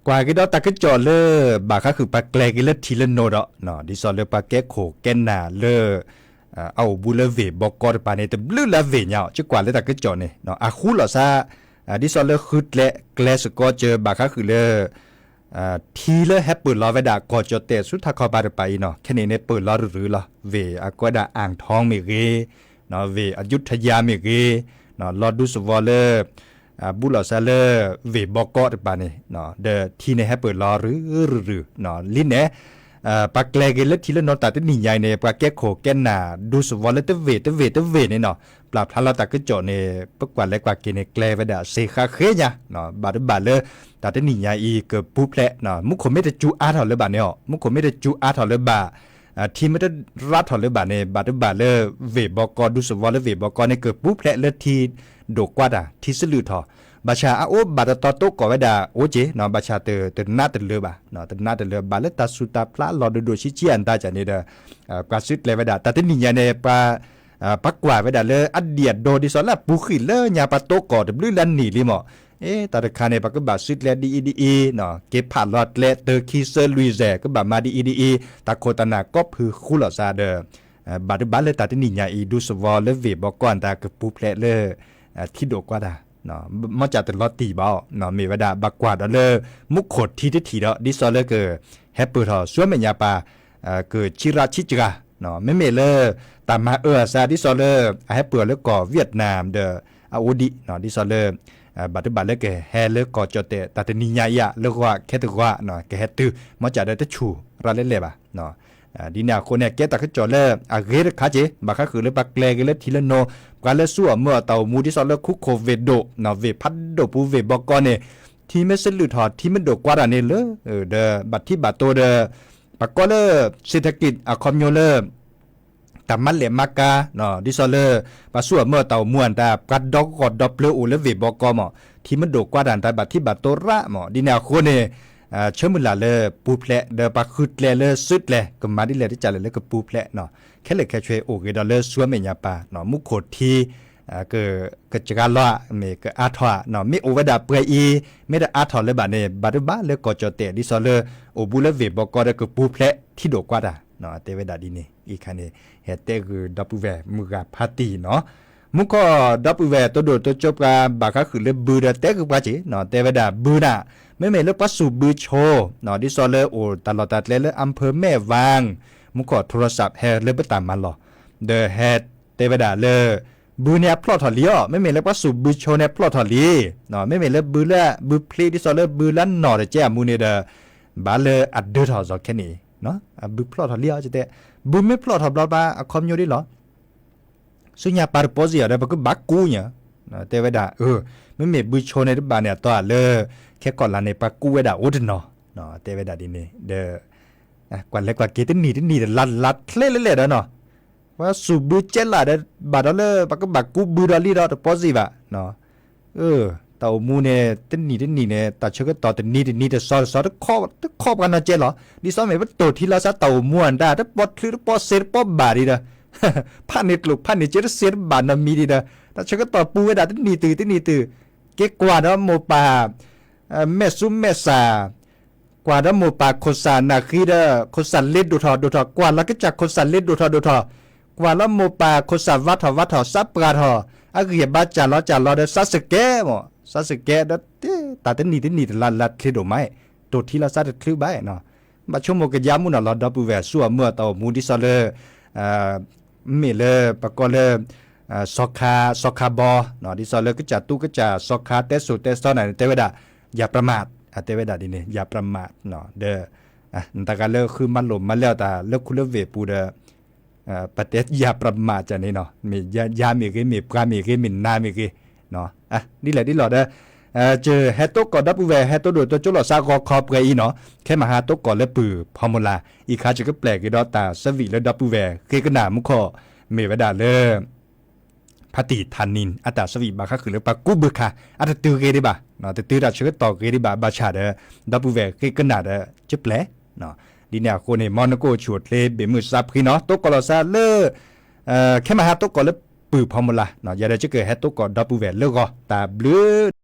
ကွၢ်က့ၤဒီးတၢ်ကစီၣ်လၢ ဘၣ်ဃးဃုာ်ပှၤကျဲၤက့ၤလၢထံလၢနိဒီး ဒ်သိးလၢပှၤကဲခိၣ်ကဲနၢ်လၢ အအိၣ်ဘူးလၢဝ့ၢ်ဘီကီတပၤန့ၣ် တဘျုးလၢအဝ့ၢ်ညါအီၤ, ကကွၢ်လၢတၢ်ကစီၣ်န့ၣ် အဃူလီၤစါ ဒ်သိးလၢဃုကျဲ ကျဲစကီကၢၤ ဘၣ်ဃးဃုာ်လၢ ထံလၢဟဲပၢၢ်လီၤဝဲဒၣ်ကီၢ်ကၠီၣ်တဲၣ်ဆူထးခီပၤတပၤအံၤနီၤ, ခဲန့ၣ်န့ၣ် ပၢၢ်လီၤရုၢ်ရုၢ်လီၤ, ဝ့ၢ်အကဲဒၣ် အၣ်ထီမ့ၢ်ဂ့ၤ, ဝ့ၢ်အယူထယၤမ့ၢ်ဂ့ၤ, လီၤဒူသဝီလၢ ဘူးလီၤစါလၢ ဝ့ၢ်ဘီကီတပၤန့ၣ် ဒီးထံန့ၣ်ဟဲပၢၢ်လီၤရုၢ်ရုၢ်ရုၢ်, လံန့ၣ် ပှၤကျဲၤက့ၤလၢထံလၢနိတၢ်တနံၣ်ညါအံၤန့ၣ် ပှၤကဲခိၣ်ကဲနၢ်ဒူသဝီလၢတဝ့ၢ်တဝ့ၢ်တဝ့ၢ်န့ၣ်နီၤ, ပျၢ်ဖျါလီၤတၢ်ကစီၣ်န့ၣ် ပကွၢ်လဲၤကွၢ်က့ၤန့ၣ် ကျဲၤဝဲဒၣ်စ့ဃးဃ့ညါ, ဘၣ်တဘၣ်လၢ တၢ်တနံၣ်ညါအံၤကပူၤဖျဲး, မူခိၣ်မ့ၢ်တစူၤအါထီၣ်လၢၤဘၣ်န့ၣ်အီၤ, မူခိၣ်မ့ၢ်တစူၤအါထီၣ်လၢၤဘၣ်, ထံမ့ၢ်တရါထီၣ်လၢၤဘၣ်န့ၣ် ဘၣ်တဘၣ်လၢ ဝ့ၢ်ဘီကီဒူသဝီလၢဝ့ၢ်ဘီကီန့ၣ် ကပူၤဖျဲးလၢထံဒိၣ်ကွၢ်တၢ် ထံစလုၢ်ထီၣ်, ဘၣ်ဆၣ်အအိၣ်ဘၣ်တတီတိကိးဝဲဒၣ်အိၣ်က့ၤ, ဘၣ်ဆၣ်တနးတလၢၤဘၣ်, တနးတလၢၤဘၣ်လၢတၢ်ဆူးတၢ်ဖျါလီၤဒိၣ်ဒိၣ်ဆံးဆံးအတၢ်ကန့ၣ်ဒီး ပှၤစုကျဲၤဝဲဒၣ် တၢ်တနံၣ်ညါန့ၣ် ပှၤ ပှၤကွၢ်ဝဲဒၣ်လၢအဒံၣ်အဒိဒ်သိးလၢအပူၤဃံးလၢညါ ပှၤတိကိးတဘျုးလၢနံၣ်လံမး, အ့ တၢ်တခါန့ၣ် ပကဘၣ်စုကျဲၤဒ်အံၤဒ်အံၤ, က့ၤဖးလီၤကျဲတၢခံဆၢလွံၢ်စဲၢ် ကဘၣ်မၤဒ်အံၤဒ်အံၤ, တၢ်ခိၣ်တၢ်နၢ်ကိးဖုဃူလီၤစါဒီး ဘၣ်တဘၣ်လၢတၢ်တနံၣ်ညါအံၤ ဒူသဝီလၢဝ့ၢ်ဘီကီၢ်အတၢ်ကပူၤဖျဲးလၢ ထံဒိၣ်ကွၢ်တၢ်, မ့ၢ်ကၢ်တလီၤတံၢ်ဘၣ်အီၤ, မ့ၢ်ဝဲဒၣ်ဘၣ်ကွၢ်ဒီးလၢ မူခိၣ်ထံတထံၣ်ဒီး ဒ်သိးလၢက ဟဲပၢၢ်ထီၣ်ဆူမဲာ်ညါပၤ ကဆံးရၣ်ဆံးစှၤ, မ့မ့ၢ်လၢ တၢ်မၤအၢအသး ဒ်သိးလၢ အဟဲပၢၢ်အီၤလၢကီၢ် Vietnam ဒီး အအိၣ်ဒံး ဒ်သိးလၢ ဘၣ်တဘၣ်လၢကဟဲလၢကီၢ်ကၠီၣ်တဲၣ် တၢ်တနံၣ်ညါအံၤ လၢဂီၤခဲတဂီၤ ကဟဲတုၤ မ့ၢ်ကၢ်ဒီးတဆူၣ်ရၣ်လဲၣ်လဲၣ်ဘၣ်. ဒ်န့ၣ်အဃိန့ၣ် ကဲတၢ်ကစီၣ်လၢအဂ့ၤတခါက့ၤ ဘၣ်ဃးဃုာ်လၢပှၤကျဲၤက့ၤလၢထံလၢနိ ပှၤလၢစူၢ်အီၤမၢအီၤတၢ်အိၣ်မူ ဒ်သိးလၢခူခိၣ်ဝ့ၢ်ဒိၣ် ဝ့ၢ်ဖးဒိၣ်ပူၤဝ့ၢ်ဘီကီန့ၣ် ထံမ့ၢ်စလုၢ်ထီၣ် ထံမ့ၢ်ဒိၣ်ကွၢ်တၢ်န့ၣ်လၢ ဒီးဘၣ်ထံဘၣ်တိဒီး ပှၤကိးလၢ เศรษฐกิจ အခီပညီလၢ တၢ်မၤလဲၣ်မၤကၤ ဒ်သိးလၢ ပှၤစူၢ်အီၤမၢအီၤတၢ်အိၣ်မူအတၢ် ပှၤဒီကီၢ်ဒီပျၢၤအိၣ်လၢဝ့ၢ်ဘီကီမး ထံမ့ၢ်ဒိၣ်ကွၢ်တၢ် တၢ်ဘၣ်ထံဘၣ်တိရၣ်မး ဒ်န့ၣ်အဃိန့ၣ် ဆၢမုၢ်လၢ်လၢပူၤဖျဲး ဒီးပှၤဃုကျဲၤလၢစုကျဲၤ ကမၤဒ်လဲၣ်တကးလဲၣ်လၢကပူၤဖျဲး ခဲလၢာ်ခဲဆ့အိၣ်ဂ့ၤဒီးလၢဆူမဲာ်ညါပၤ မူခိၣ်ထံ ကစှၤလီၤ မ့ၢ်ကအါထီၣ် မ့ၢ်အိၣ်ဝဲဒၣ်ပှဲၤအံၤ မ့ၢ်တအါထီၣ်လၢၤဘၣ်န့ၣ် ဘၣ်တဘၣ်လၢကီၢ်ကၠီၣ်တဲၣ် ဒ်သိးလၢ အိၣ်ဘူးလၢဝ့ၢ်ဘီကီဒီးကပူၤဖျဲးထံဒိၣ်ကွၢ်တၢ် တဲဝဲဒၣ်ဒ်န့ၣ် အံၤခါန့ၣ် ဟဲတဲဂုာ်ဒီပုၢ်ဝဲၢ်မုၢ်ဂၤဖးတံၢ်နီၤ မူခိၣ်ဒီပုၢ်ဝဲၢ်တိဒိၣ်တိကၠိပှၤ ဘၣ်ဃးဃုာ်လၢဘုဒီးတဲဂုာ်ပှၤက့ၤ တဲဝဲဒၣ်ဘုဒၣ် မ့မ့ၢ်လၢပှၤစူၢ်ဘုဆိ ဒ်သိးလၢအိၣ်တၢ်လီၢ်တၢ်ကျဲလၢ อำเภอแม่วาง မူခိၣ် โทรศัพท์ ဟဲလၢပတၢ်မၤလီၢ် ဒီးဟဲတဲဝဲဒၣ်လၢ ဘုန့ၣ်အဖျိးထီၣ်လံအီၤ မ့မ့ၢ်လၢပှၤစူၢ်ဘုဆိန့ၣ်ဖျိးထီၣ်လံ မ့မ့ၢ်လၢဘုလၢ ဘုဖျ့ဒ်သိးလၢဘုလၢနီၢ်တကဲအမူန့ၣ်ဒီး ဘၣ်လၢအဒၢထီၣ်စီၤခဲန့ၣ် ဘုဖျိးထီၣ်လံအီၤ တဲ ဘုမ့ၢ်ဖျိးထီၣ်ဘျီဘၣ် အခီပညီဒ်လီၤ ဆူညါပၤတပီစ့ၢ်အီၤဒီး ပကဘၣ်ကူညါ တဲဝဲဒၣ် မ့မ့ၢ်ဘုဆိန့ၣ်တဘၣ်န့ၣ် အတီၢ်လၢ ခဲကီၢ်လာ်န့ၣ် ပှၤကူဝဲဒၣ်အိၣ်တနီၤ တဲဝဲဒၣ်ဒ်န့ၣ် ဒီး ကွၢ်လဲၤကွၢ်က့ၤတနံၣ်တနံၣ်တလါလါချ့လဲၣ်လဲၣ်ဒီးနီၤ ပှၤစူၢ်ဘုကဲလၢ်ဒီး ဘၣ်ဒီးလၢ ပကဘၣ်ကူဘုဒီးလံဒီးတပီစ့ၢ်ဘၣ် တၢ်အိၣ်မူန့ၣ် တနံၣ်တနံၣ်န့ၣ် တၢ်ဆၢကတီၢ်တနံၤတနံၤတစီတစီ တခီပှၤနီၢ်ကဲလီၤ ဒ်သိးမ့ၢ်ပတိၢ်ထံလီၤစးတၢ်အိၣ်မူအတၢ် တပီချုးတပီစ့တပီဘၣ်ဒံးဒီး ဖးန့ၢ်ကျိၣ်ဖးန့ၢ်စ့တစ့တဘၣ်နီတမံၤဒံးဒီး တၢ်ဆၢကတီၢ်ပူၤဝဲဒၣ်တနံၣ်တုၤတနံၣ်တုၤ က့ၤကွၢ်ဒီးမိၢ်ပၢ် မဲာ်ဆူမဲာ်ဆၣ် ကွၢ်ဒီးမိၢ်ပၢ်ခိၣ်စၢ်နၢ်ဃံဒီး ခိၣ်စၢ်လ့ဒိၣ်ထီၣ်ဒိၣ်ထီၣ် ကွၢ်လီၤကစၢ်ခိၣ်စၢ်လ့ဒိၣ်ထီၣ်ဒိၣ်ထီၣ်, ကွၢ်လီၤမိၢ်ပၢ်ခိၣ်စၢ်ဝါထီၣ်ဝါထီၣ် စးပှၢ်ထီၣ် အဂံၢ်အဘါစၢ်လီၤစၢ်လီၤဒီး စးစကဲးမး စးစကဲးဒီး တၢ်တနံၣ်တနံၣ်တလါလါတချ့ဒိၣ်မး, တိၢ်ထံလီၤစးတချုးဘၣ်နီၤ, ဘၣ်ဆိကမိၣ်ကယါမူနီၤလီၤ ဒီပုၢ်ဝဲၢ်ဆူအမုၢ်အတၢ်အိၣ်မူ ဒ်သိးလၢ မ့ၢ်လၢပကိးလၢ စီၤခါ စီၤခါဘီ ဒ်သိးလၢကစၢ်တူကစၢ်စီၤခါတဲစိၤတဲစီနၤန့ၣ် တဲဝဲဒၣ် อย่าประมาท တဲဝဲဒၣ်ဒ်န့ၣ် อย่าประมาท ဒီး နတဂၤလၢဃုမၤလိာ်မၤလဲအီၤတၢ်လၢခူလၢဝ့ၢ်ပူၤဒီး ပတဲ อย่าประมาท ကန့ၣ်နီၤ မ့ၢ်ယၤမ့ၢ်ဂ့ၤ မ့ၢ်ပှၤမ့ၢ်ဂ့ၤ မ့ၢ်နၤမ့ၢ်ဂ့ၤ ဒ်လဲၣ်ဒ်လဲၣ်ဒီး ဟဲတိကိးဒီပုၢ်ဝဲၢ် ဟဲတိဒိၣ်တိကၠိလိာ်စးဂီၤခီပှဲၤအံၤနီၤ, ခဲမဟါတိကိးလၢပုၢ်ဖီမူလၢ် အံၤခါ ယကပျဲၢ်က့ၤဒီးတၢ်ဆၢဝံၤလၢဒီပုၢ်ဝဲၢ်ဃ့ကနၣ်မူခိၣ် မ့ၢ်ဝဲဒၣ်လၢ ဖါတံၢ်ထါနံၤ အတၢ်ဆၢဝံၤဘၣ်ဃးဃုာ်လၢပှၤကူဘုခါ အတတုၤဂ့ၤဒံးဘၣ်, တတုၤတၢ်ဆၢကတီၢ်ဂ့ၤဒံးဘၣ် ဘၣ်ဆၣ်ဒီး ဒီပုၢ်ဝဲၢ်ဃ့ကနၣ်ဒီး ကပျဲၢ် ဒ်န့ၣ်အဃိန့ၣ် မ်နကအိၣ်ဆူၣ်အိၣ်ချ့ ဘ့ၣ်မုၢ်စးဖှံနီၤ တိကိးလိာ်စးလၢ ခဲမဟါတိကိးလၢပုၢ်ဖီမူလၢ် ယၤဒီးကကဟဲတိကိးဒီပုၢ်ဝဲၢ်လၢဂီၤ တၢ်ဘျုးလၢဟီၣ်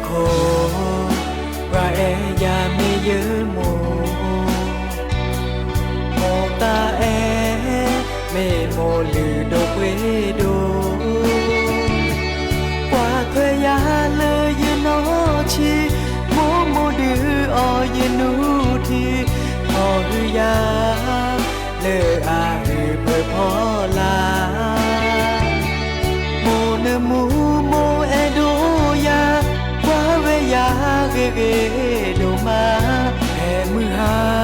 ခိၣ် ပှၤအဲၣ်ယၤမ့ၢ်ယမိၢ်, မိၢ်သးအဲၣ် မ့ၢ်မိၢ်လုၢ်ဒိၣ်ပှ့ၤဒိၣ်, ကွၢ်ထွဲယၤလၢယနီၢ်ဆံး, မိၢ်မိၢ်ဒုးအီၣ်ယနူထံ, ဖီၣ်ဟုယၤ လၢအဟုးပၢၤဖီလာ်, မိၢ်နမူမိၢ်အဲၣ်ဒိၣ်ယၤ, ကွၢ်ဝဲယၤဂ့ၤဂ့ၤဒိၣ်မး, အဲၣ်မုၢ်ဟါ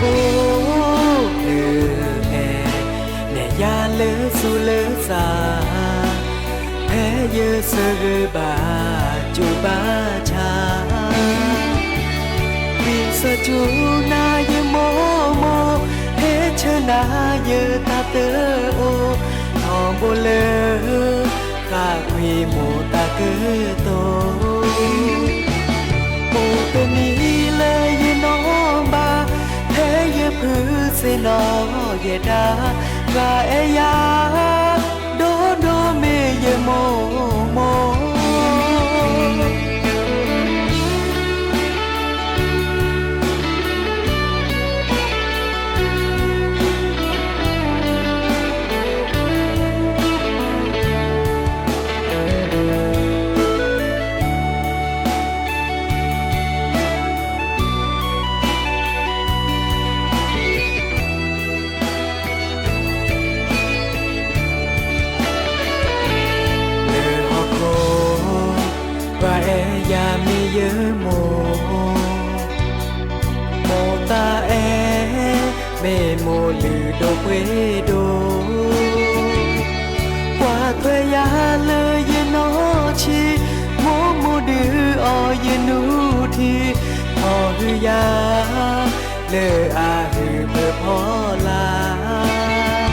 အိၣ်လၢအဲၣ် နဲၣ်ယၤလၢသူၣ်လၢသး, ဖဲယသဂၢၢ်ဘၣ်စူၢ်ဘၣ်ဆါ, ဝံသးစူၤနၤယမိၢ်မိၢ်, ဟဲဆှၢနၤယတၢ်တအိၣ်, ထီဘိလၢ ဃၣ်ကွံာ်မိၢ်တၢ်ကတိၤ, အိၣ်တနံၤလၢယနီၢ်ဘၣ်, ဖဲယဖုးသ့ၣ်နီၣ်ယဲဒၣ်, ပှၤအဲၣ်ယၤ ဒိၣ်ဒိၣ်မ့ၢ်ယမိၢ်မိၢ်. လၢဟီၣ်ခိၣ် ပှၤအဲၣ်ယၤမ့ၢ်ယမိၢ်, မိၢ်တၢ်အဲၣ် မ့ၢ်မိၢ်လုၢ်ဒိၣ်ပှ့ၤဒိၣ်, ကွၢ်ထွဲယၤလၢယနီၢ်ဆံး, မိၢ်မိၢ်ဒုးအီၣ်ယနူထံ, မီၢ်ဟုယၤ လၢအဟုးဖၢဖီလာ်,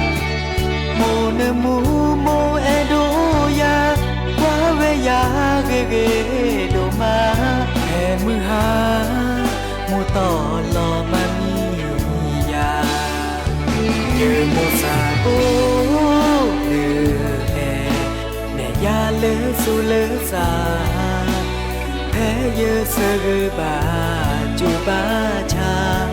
မိၢ်နမူမိၢ်အဲၣ်ဒိၣ်ယၤ, ကွၢ်ဝဲယၤဂ့ၤဂ့ၤဒိၣ်မး, ဖဲမုၢ်ဟါ မိၢ်တီၢ်လီၤမၤမံယၤ, ယမိၢ်သးအိၣ်လၢအဲၣ်, နဲၣ်ယၤလၢသူၣ်လၢသး, ဖဲယသဂၢၢ်ဘၣ်စူၢ်ဘၣ်ဆါ,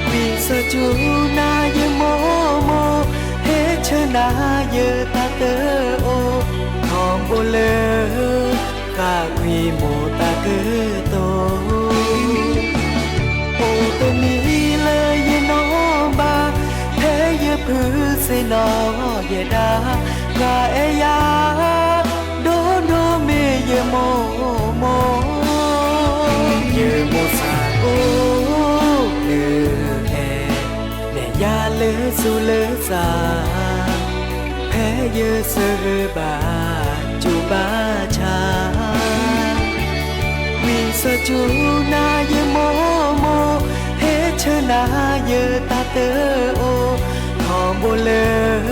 ဝံသးစူၤနၤယမိၢ်မိၢ်, ဟဲဆှၢနၤယတၢ်တအိၣ်, ထီဘိလၢ ဃၣ်ကွံာ်မိၢ်တၢ်ကတိၤ, အိၣ်တနံၤလၢယနီၢ်ဘၣ်, ဖဲယဖုးသ့ၣ်နီၣ်ယဲဒၣ်, ပှၤအဲၣ်ယၤ ဒိၣ်ဒိၣ်မ့ၢ်ယမိၢ်မိၢ်, ယမိၢ်သးအိၣ်လၢအဲၣ်, နဲၣ်ယၤလၢသူၣ်လၢသး, ဖဲယသဂၢၢ်ဘၣ်စူၢ်ဘၣ်ဆါ, ဝံသးစူၤနၤယမိၢ်မိၢ်, ဟဲဆှၢနၤယတၢ်တအိၣ်, ထီဘိလၢ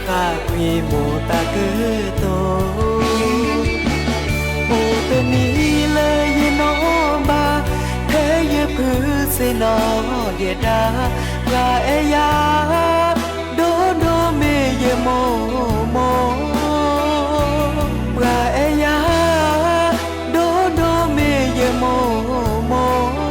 ဃၣ်ကွံာ်မိၢ်တၢ်ကတိၤ, အိၣ်တနံၤလၢယနီၢ်ဘၣ်, ဖဲယဖုးသ့ၣ်နီၣ်ယဲဒၣ်, ပှၤအဲၣ်ယၤ ဒိၣ်ဒိၣ်မ့ၢ်ယမိၢ်မိၢ်, ပှၤအဲၣ်ယၤ ဒိၣ်ဒိၣ်မ့ၢ်ယမိၢ်မိၢ်.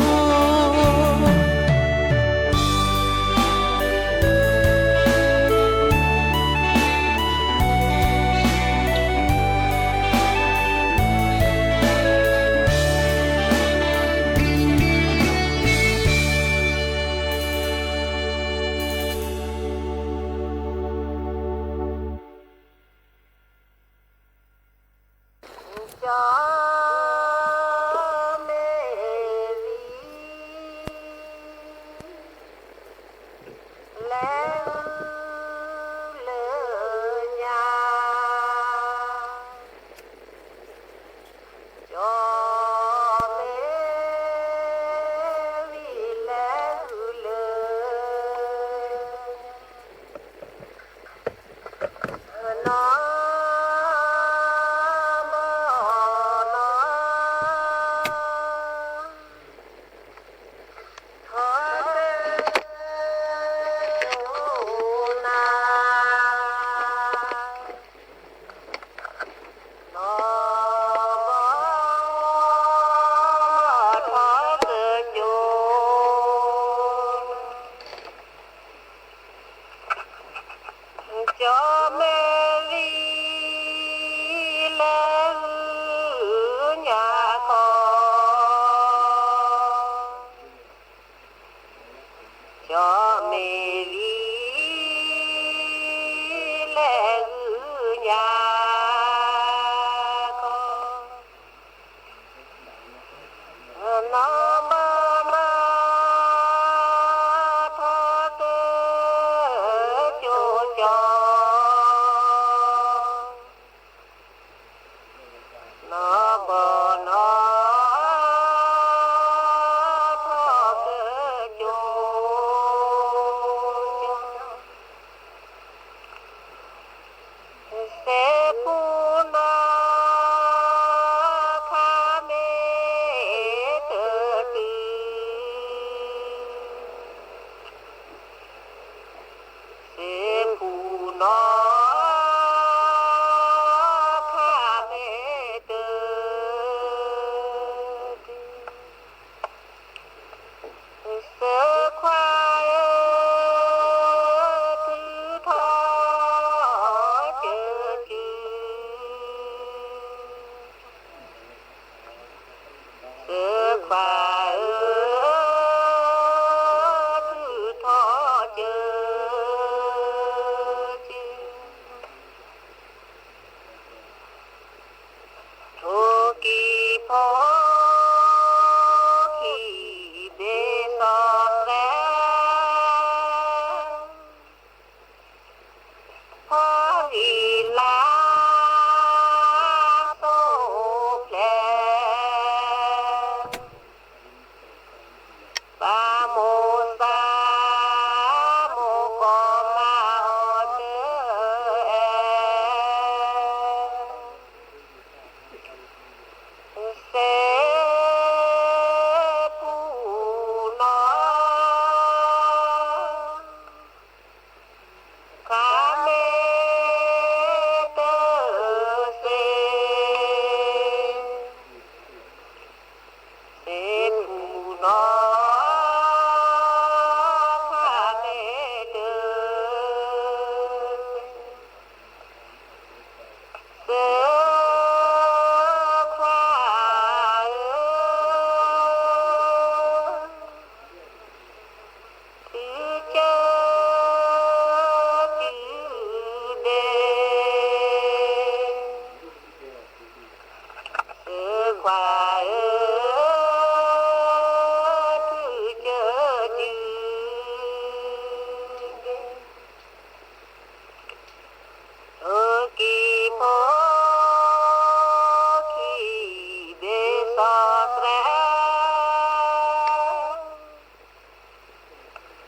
စီၤသရဲ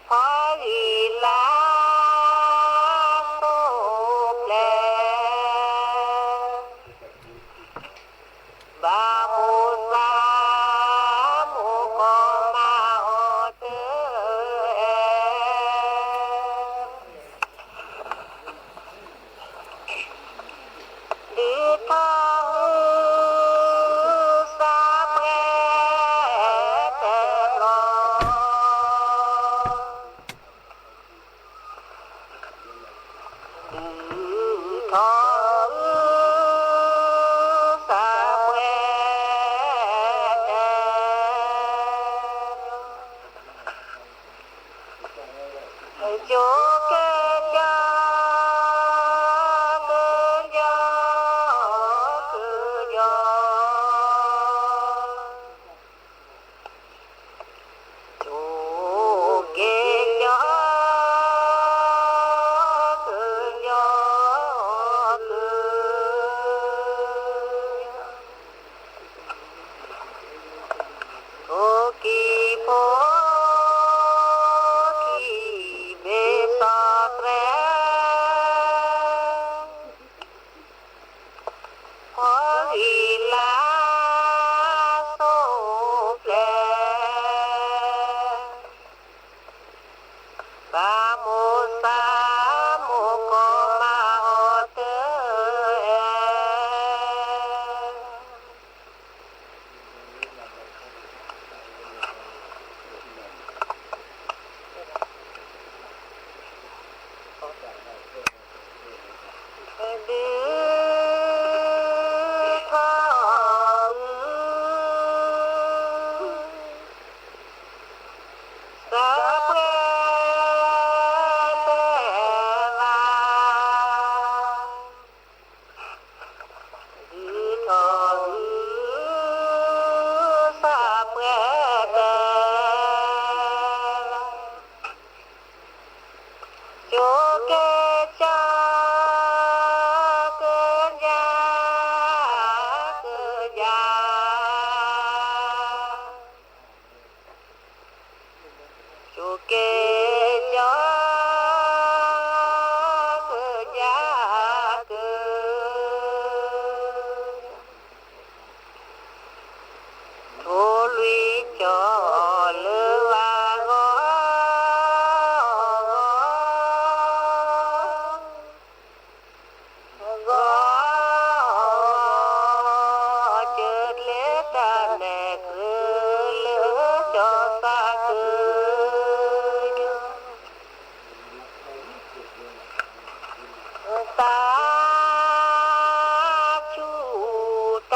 ဖီဂံၢ်လၤ စိၤဖျဲး ဘၣ်မိၢ်သးမိၢ်ကီၢ်မၤအီၤတၢ် ဒုးထီၣ်ဟုသးပှဲၤတဲလီၤ, ဒုးထီၣ်ဟုသးပှဲၤတဲလီၤ. ကၠိက့ၤကၠီ ကၠီ ကၠီ ကၠိက့ၤကၠီ ကၠီ ကၠီ ထိၣ်ကံၢ်ဖိခံဘ့ၣ်စီၤသရဲ ဖီဂံၢ်လၤ စိၤဖျဲး ဘၣ်မိၢ်သးမိၢ်ကီၢ်မၤအီၤတၢ် ဒုးထီၣ်ဟု သးပှဲၤတဲလီၤ, ဒုးထီၣ်ဟု သးပှဲၤတဲလီၤ, ကၠိက့ၤကၠီ ကၠီ ကၠီ ကၠိက့ၤကၠီ ကၠီ ကၠီ ထိၣ်လွံၢ်ကၠီလၢဝၤဂီၢ် ဂီၢ် ဂီၢ် ကၢၤကျဲတၢ်နဲၣ်ကြၢးလၢကၠီသးကၢၤ တၢ် ဆူၣ်တၢ်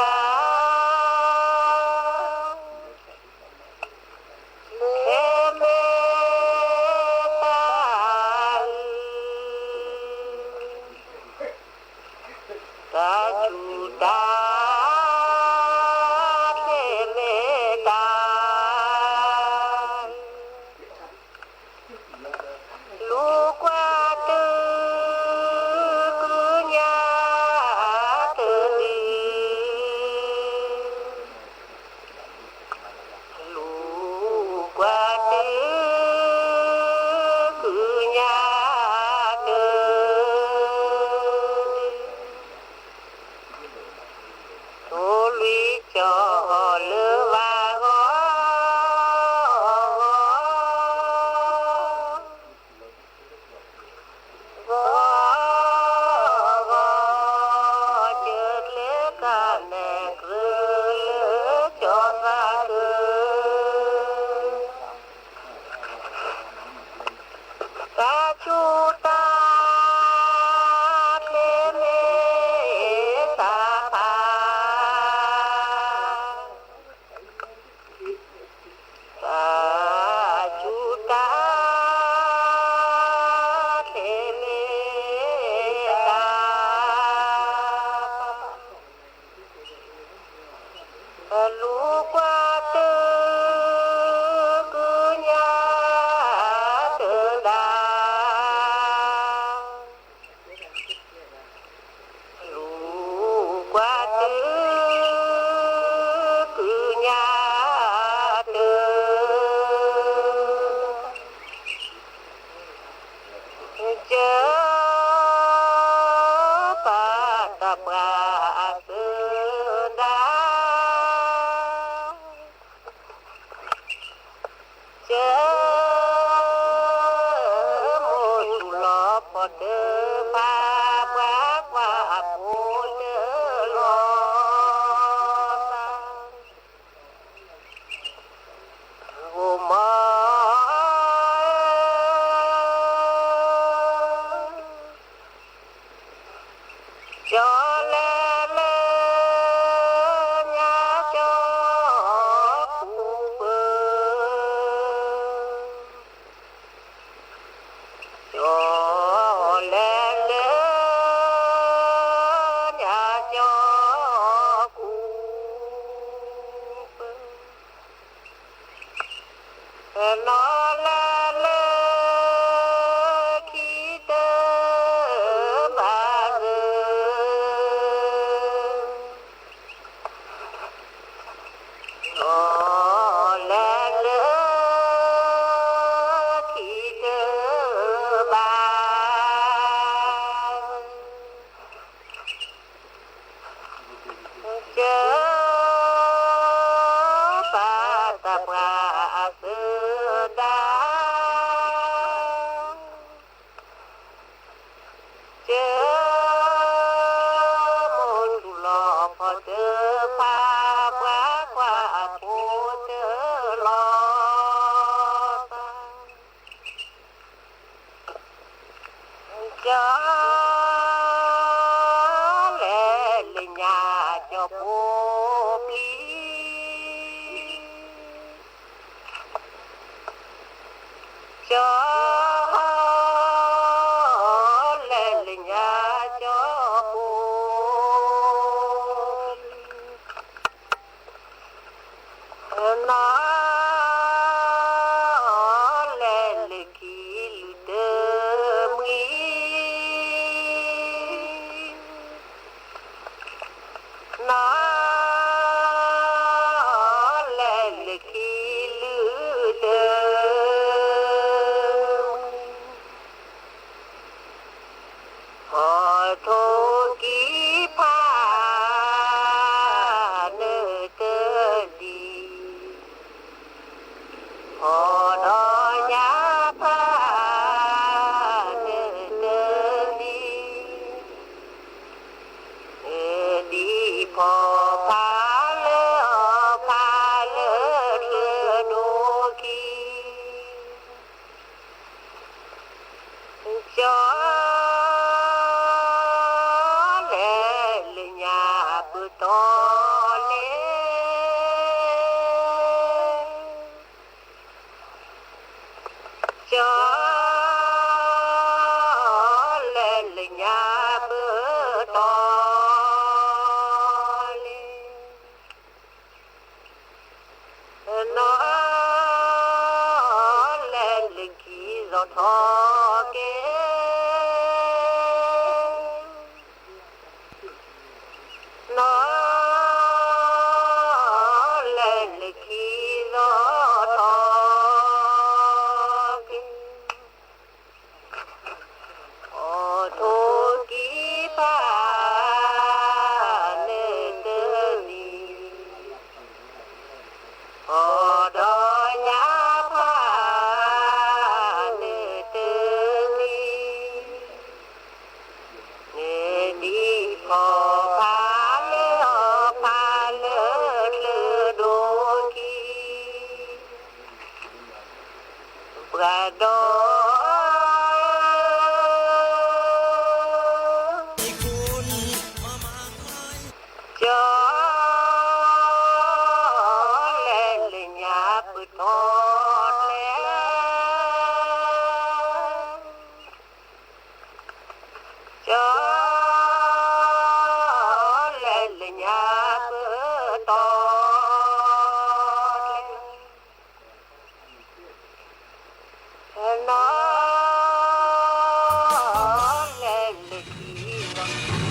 ချ့မ့ၢ်တၢ်အုၣ် တၢ်ဆူၣ်တၢ် ချ့မ့ၢ် နီၢ်လဲၤလၢခံတဘၣ်သၢ နီၢ်လဲၤလၢခံတဘၣ် ကၢဘၣ်တၢ်ပှၤအသဒါ ကၢမိၢ်ထူၣ်လီၤ ဖီတဖၣ် ပှၤကွၢ်အဖိတလီၤသး ကၠီလဲၤလၢညါ ကၠီဖိပျံၤ ကၠီလဲၤလၢညါ ကၠီဖိ နီၢ်လဲၤလၢခံလုၢ်တမှံၤ နီၢ်လဲၤလၢခံလုၢ်တမှံၤ ဟီၣ်ထိၣ်ကံဖး နတဒံး ဟီၣ်ဒီးညၣ်ဖး နတဒံး နဒံးဖီၣ်ဖးလၢအီၤဖးလၢချၢဒိၣ်ခံ ကၠီလဲၤလၢညါပတီၢ်လဲၣ် ကၠီလဲၤလၢညါပတီၢ်လဲၣ် နီၢ်လဲၤလၢခံစီၤထီၣ်က့ၤ နီၢ်လဲၤလၢခံစီၤထီၣ်က့ၤ ဟီၣ်ထိၣ်ကံဖး နတဒံး ဟီၣ်ဒီးညၣ်ဖး နတဒံး နဒံးဖီၣ်ဖးလၢအီၤဖးလၢချၢဒိၣ်ခံ ပှၤဒီ ကၠီလဲၤလၢညါပတီၢ်လဲၣ် ကၠီလဲၤလၢညါပတီၢ်လဲၣ် နီၢ်လဲၤလၢခံလီၤ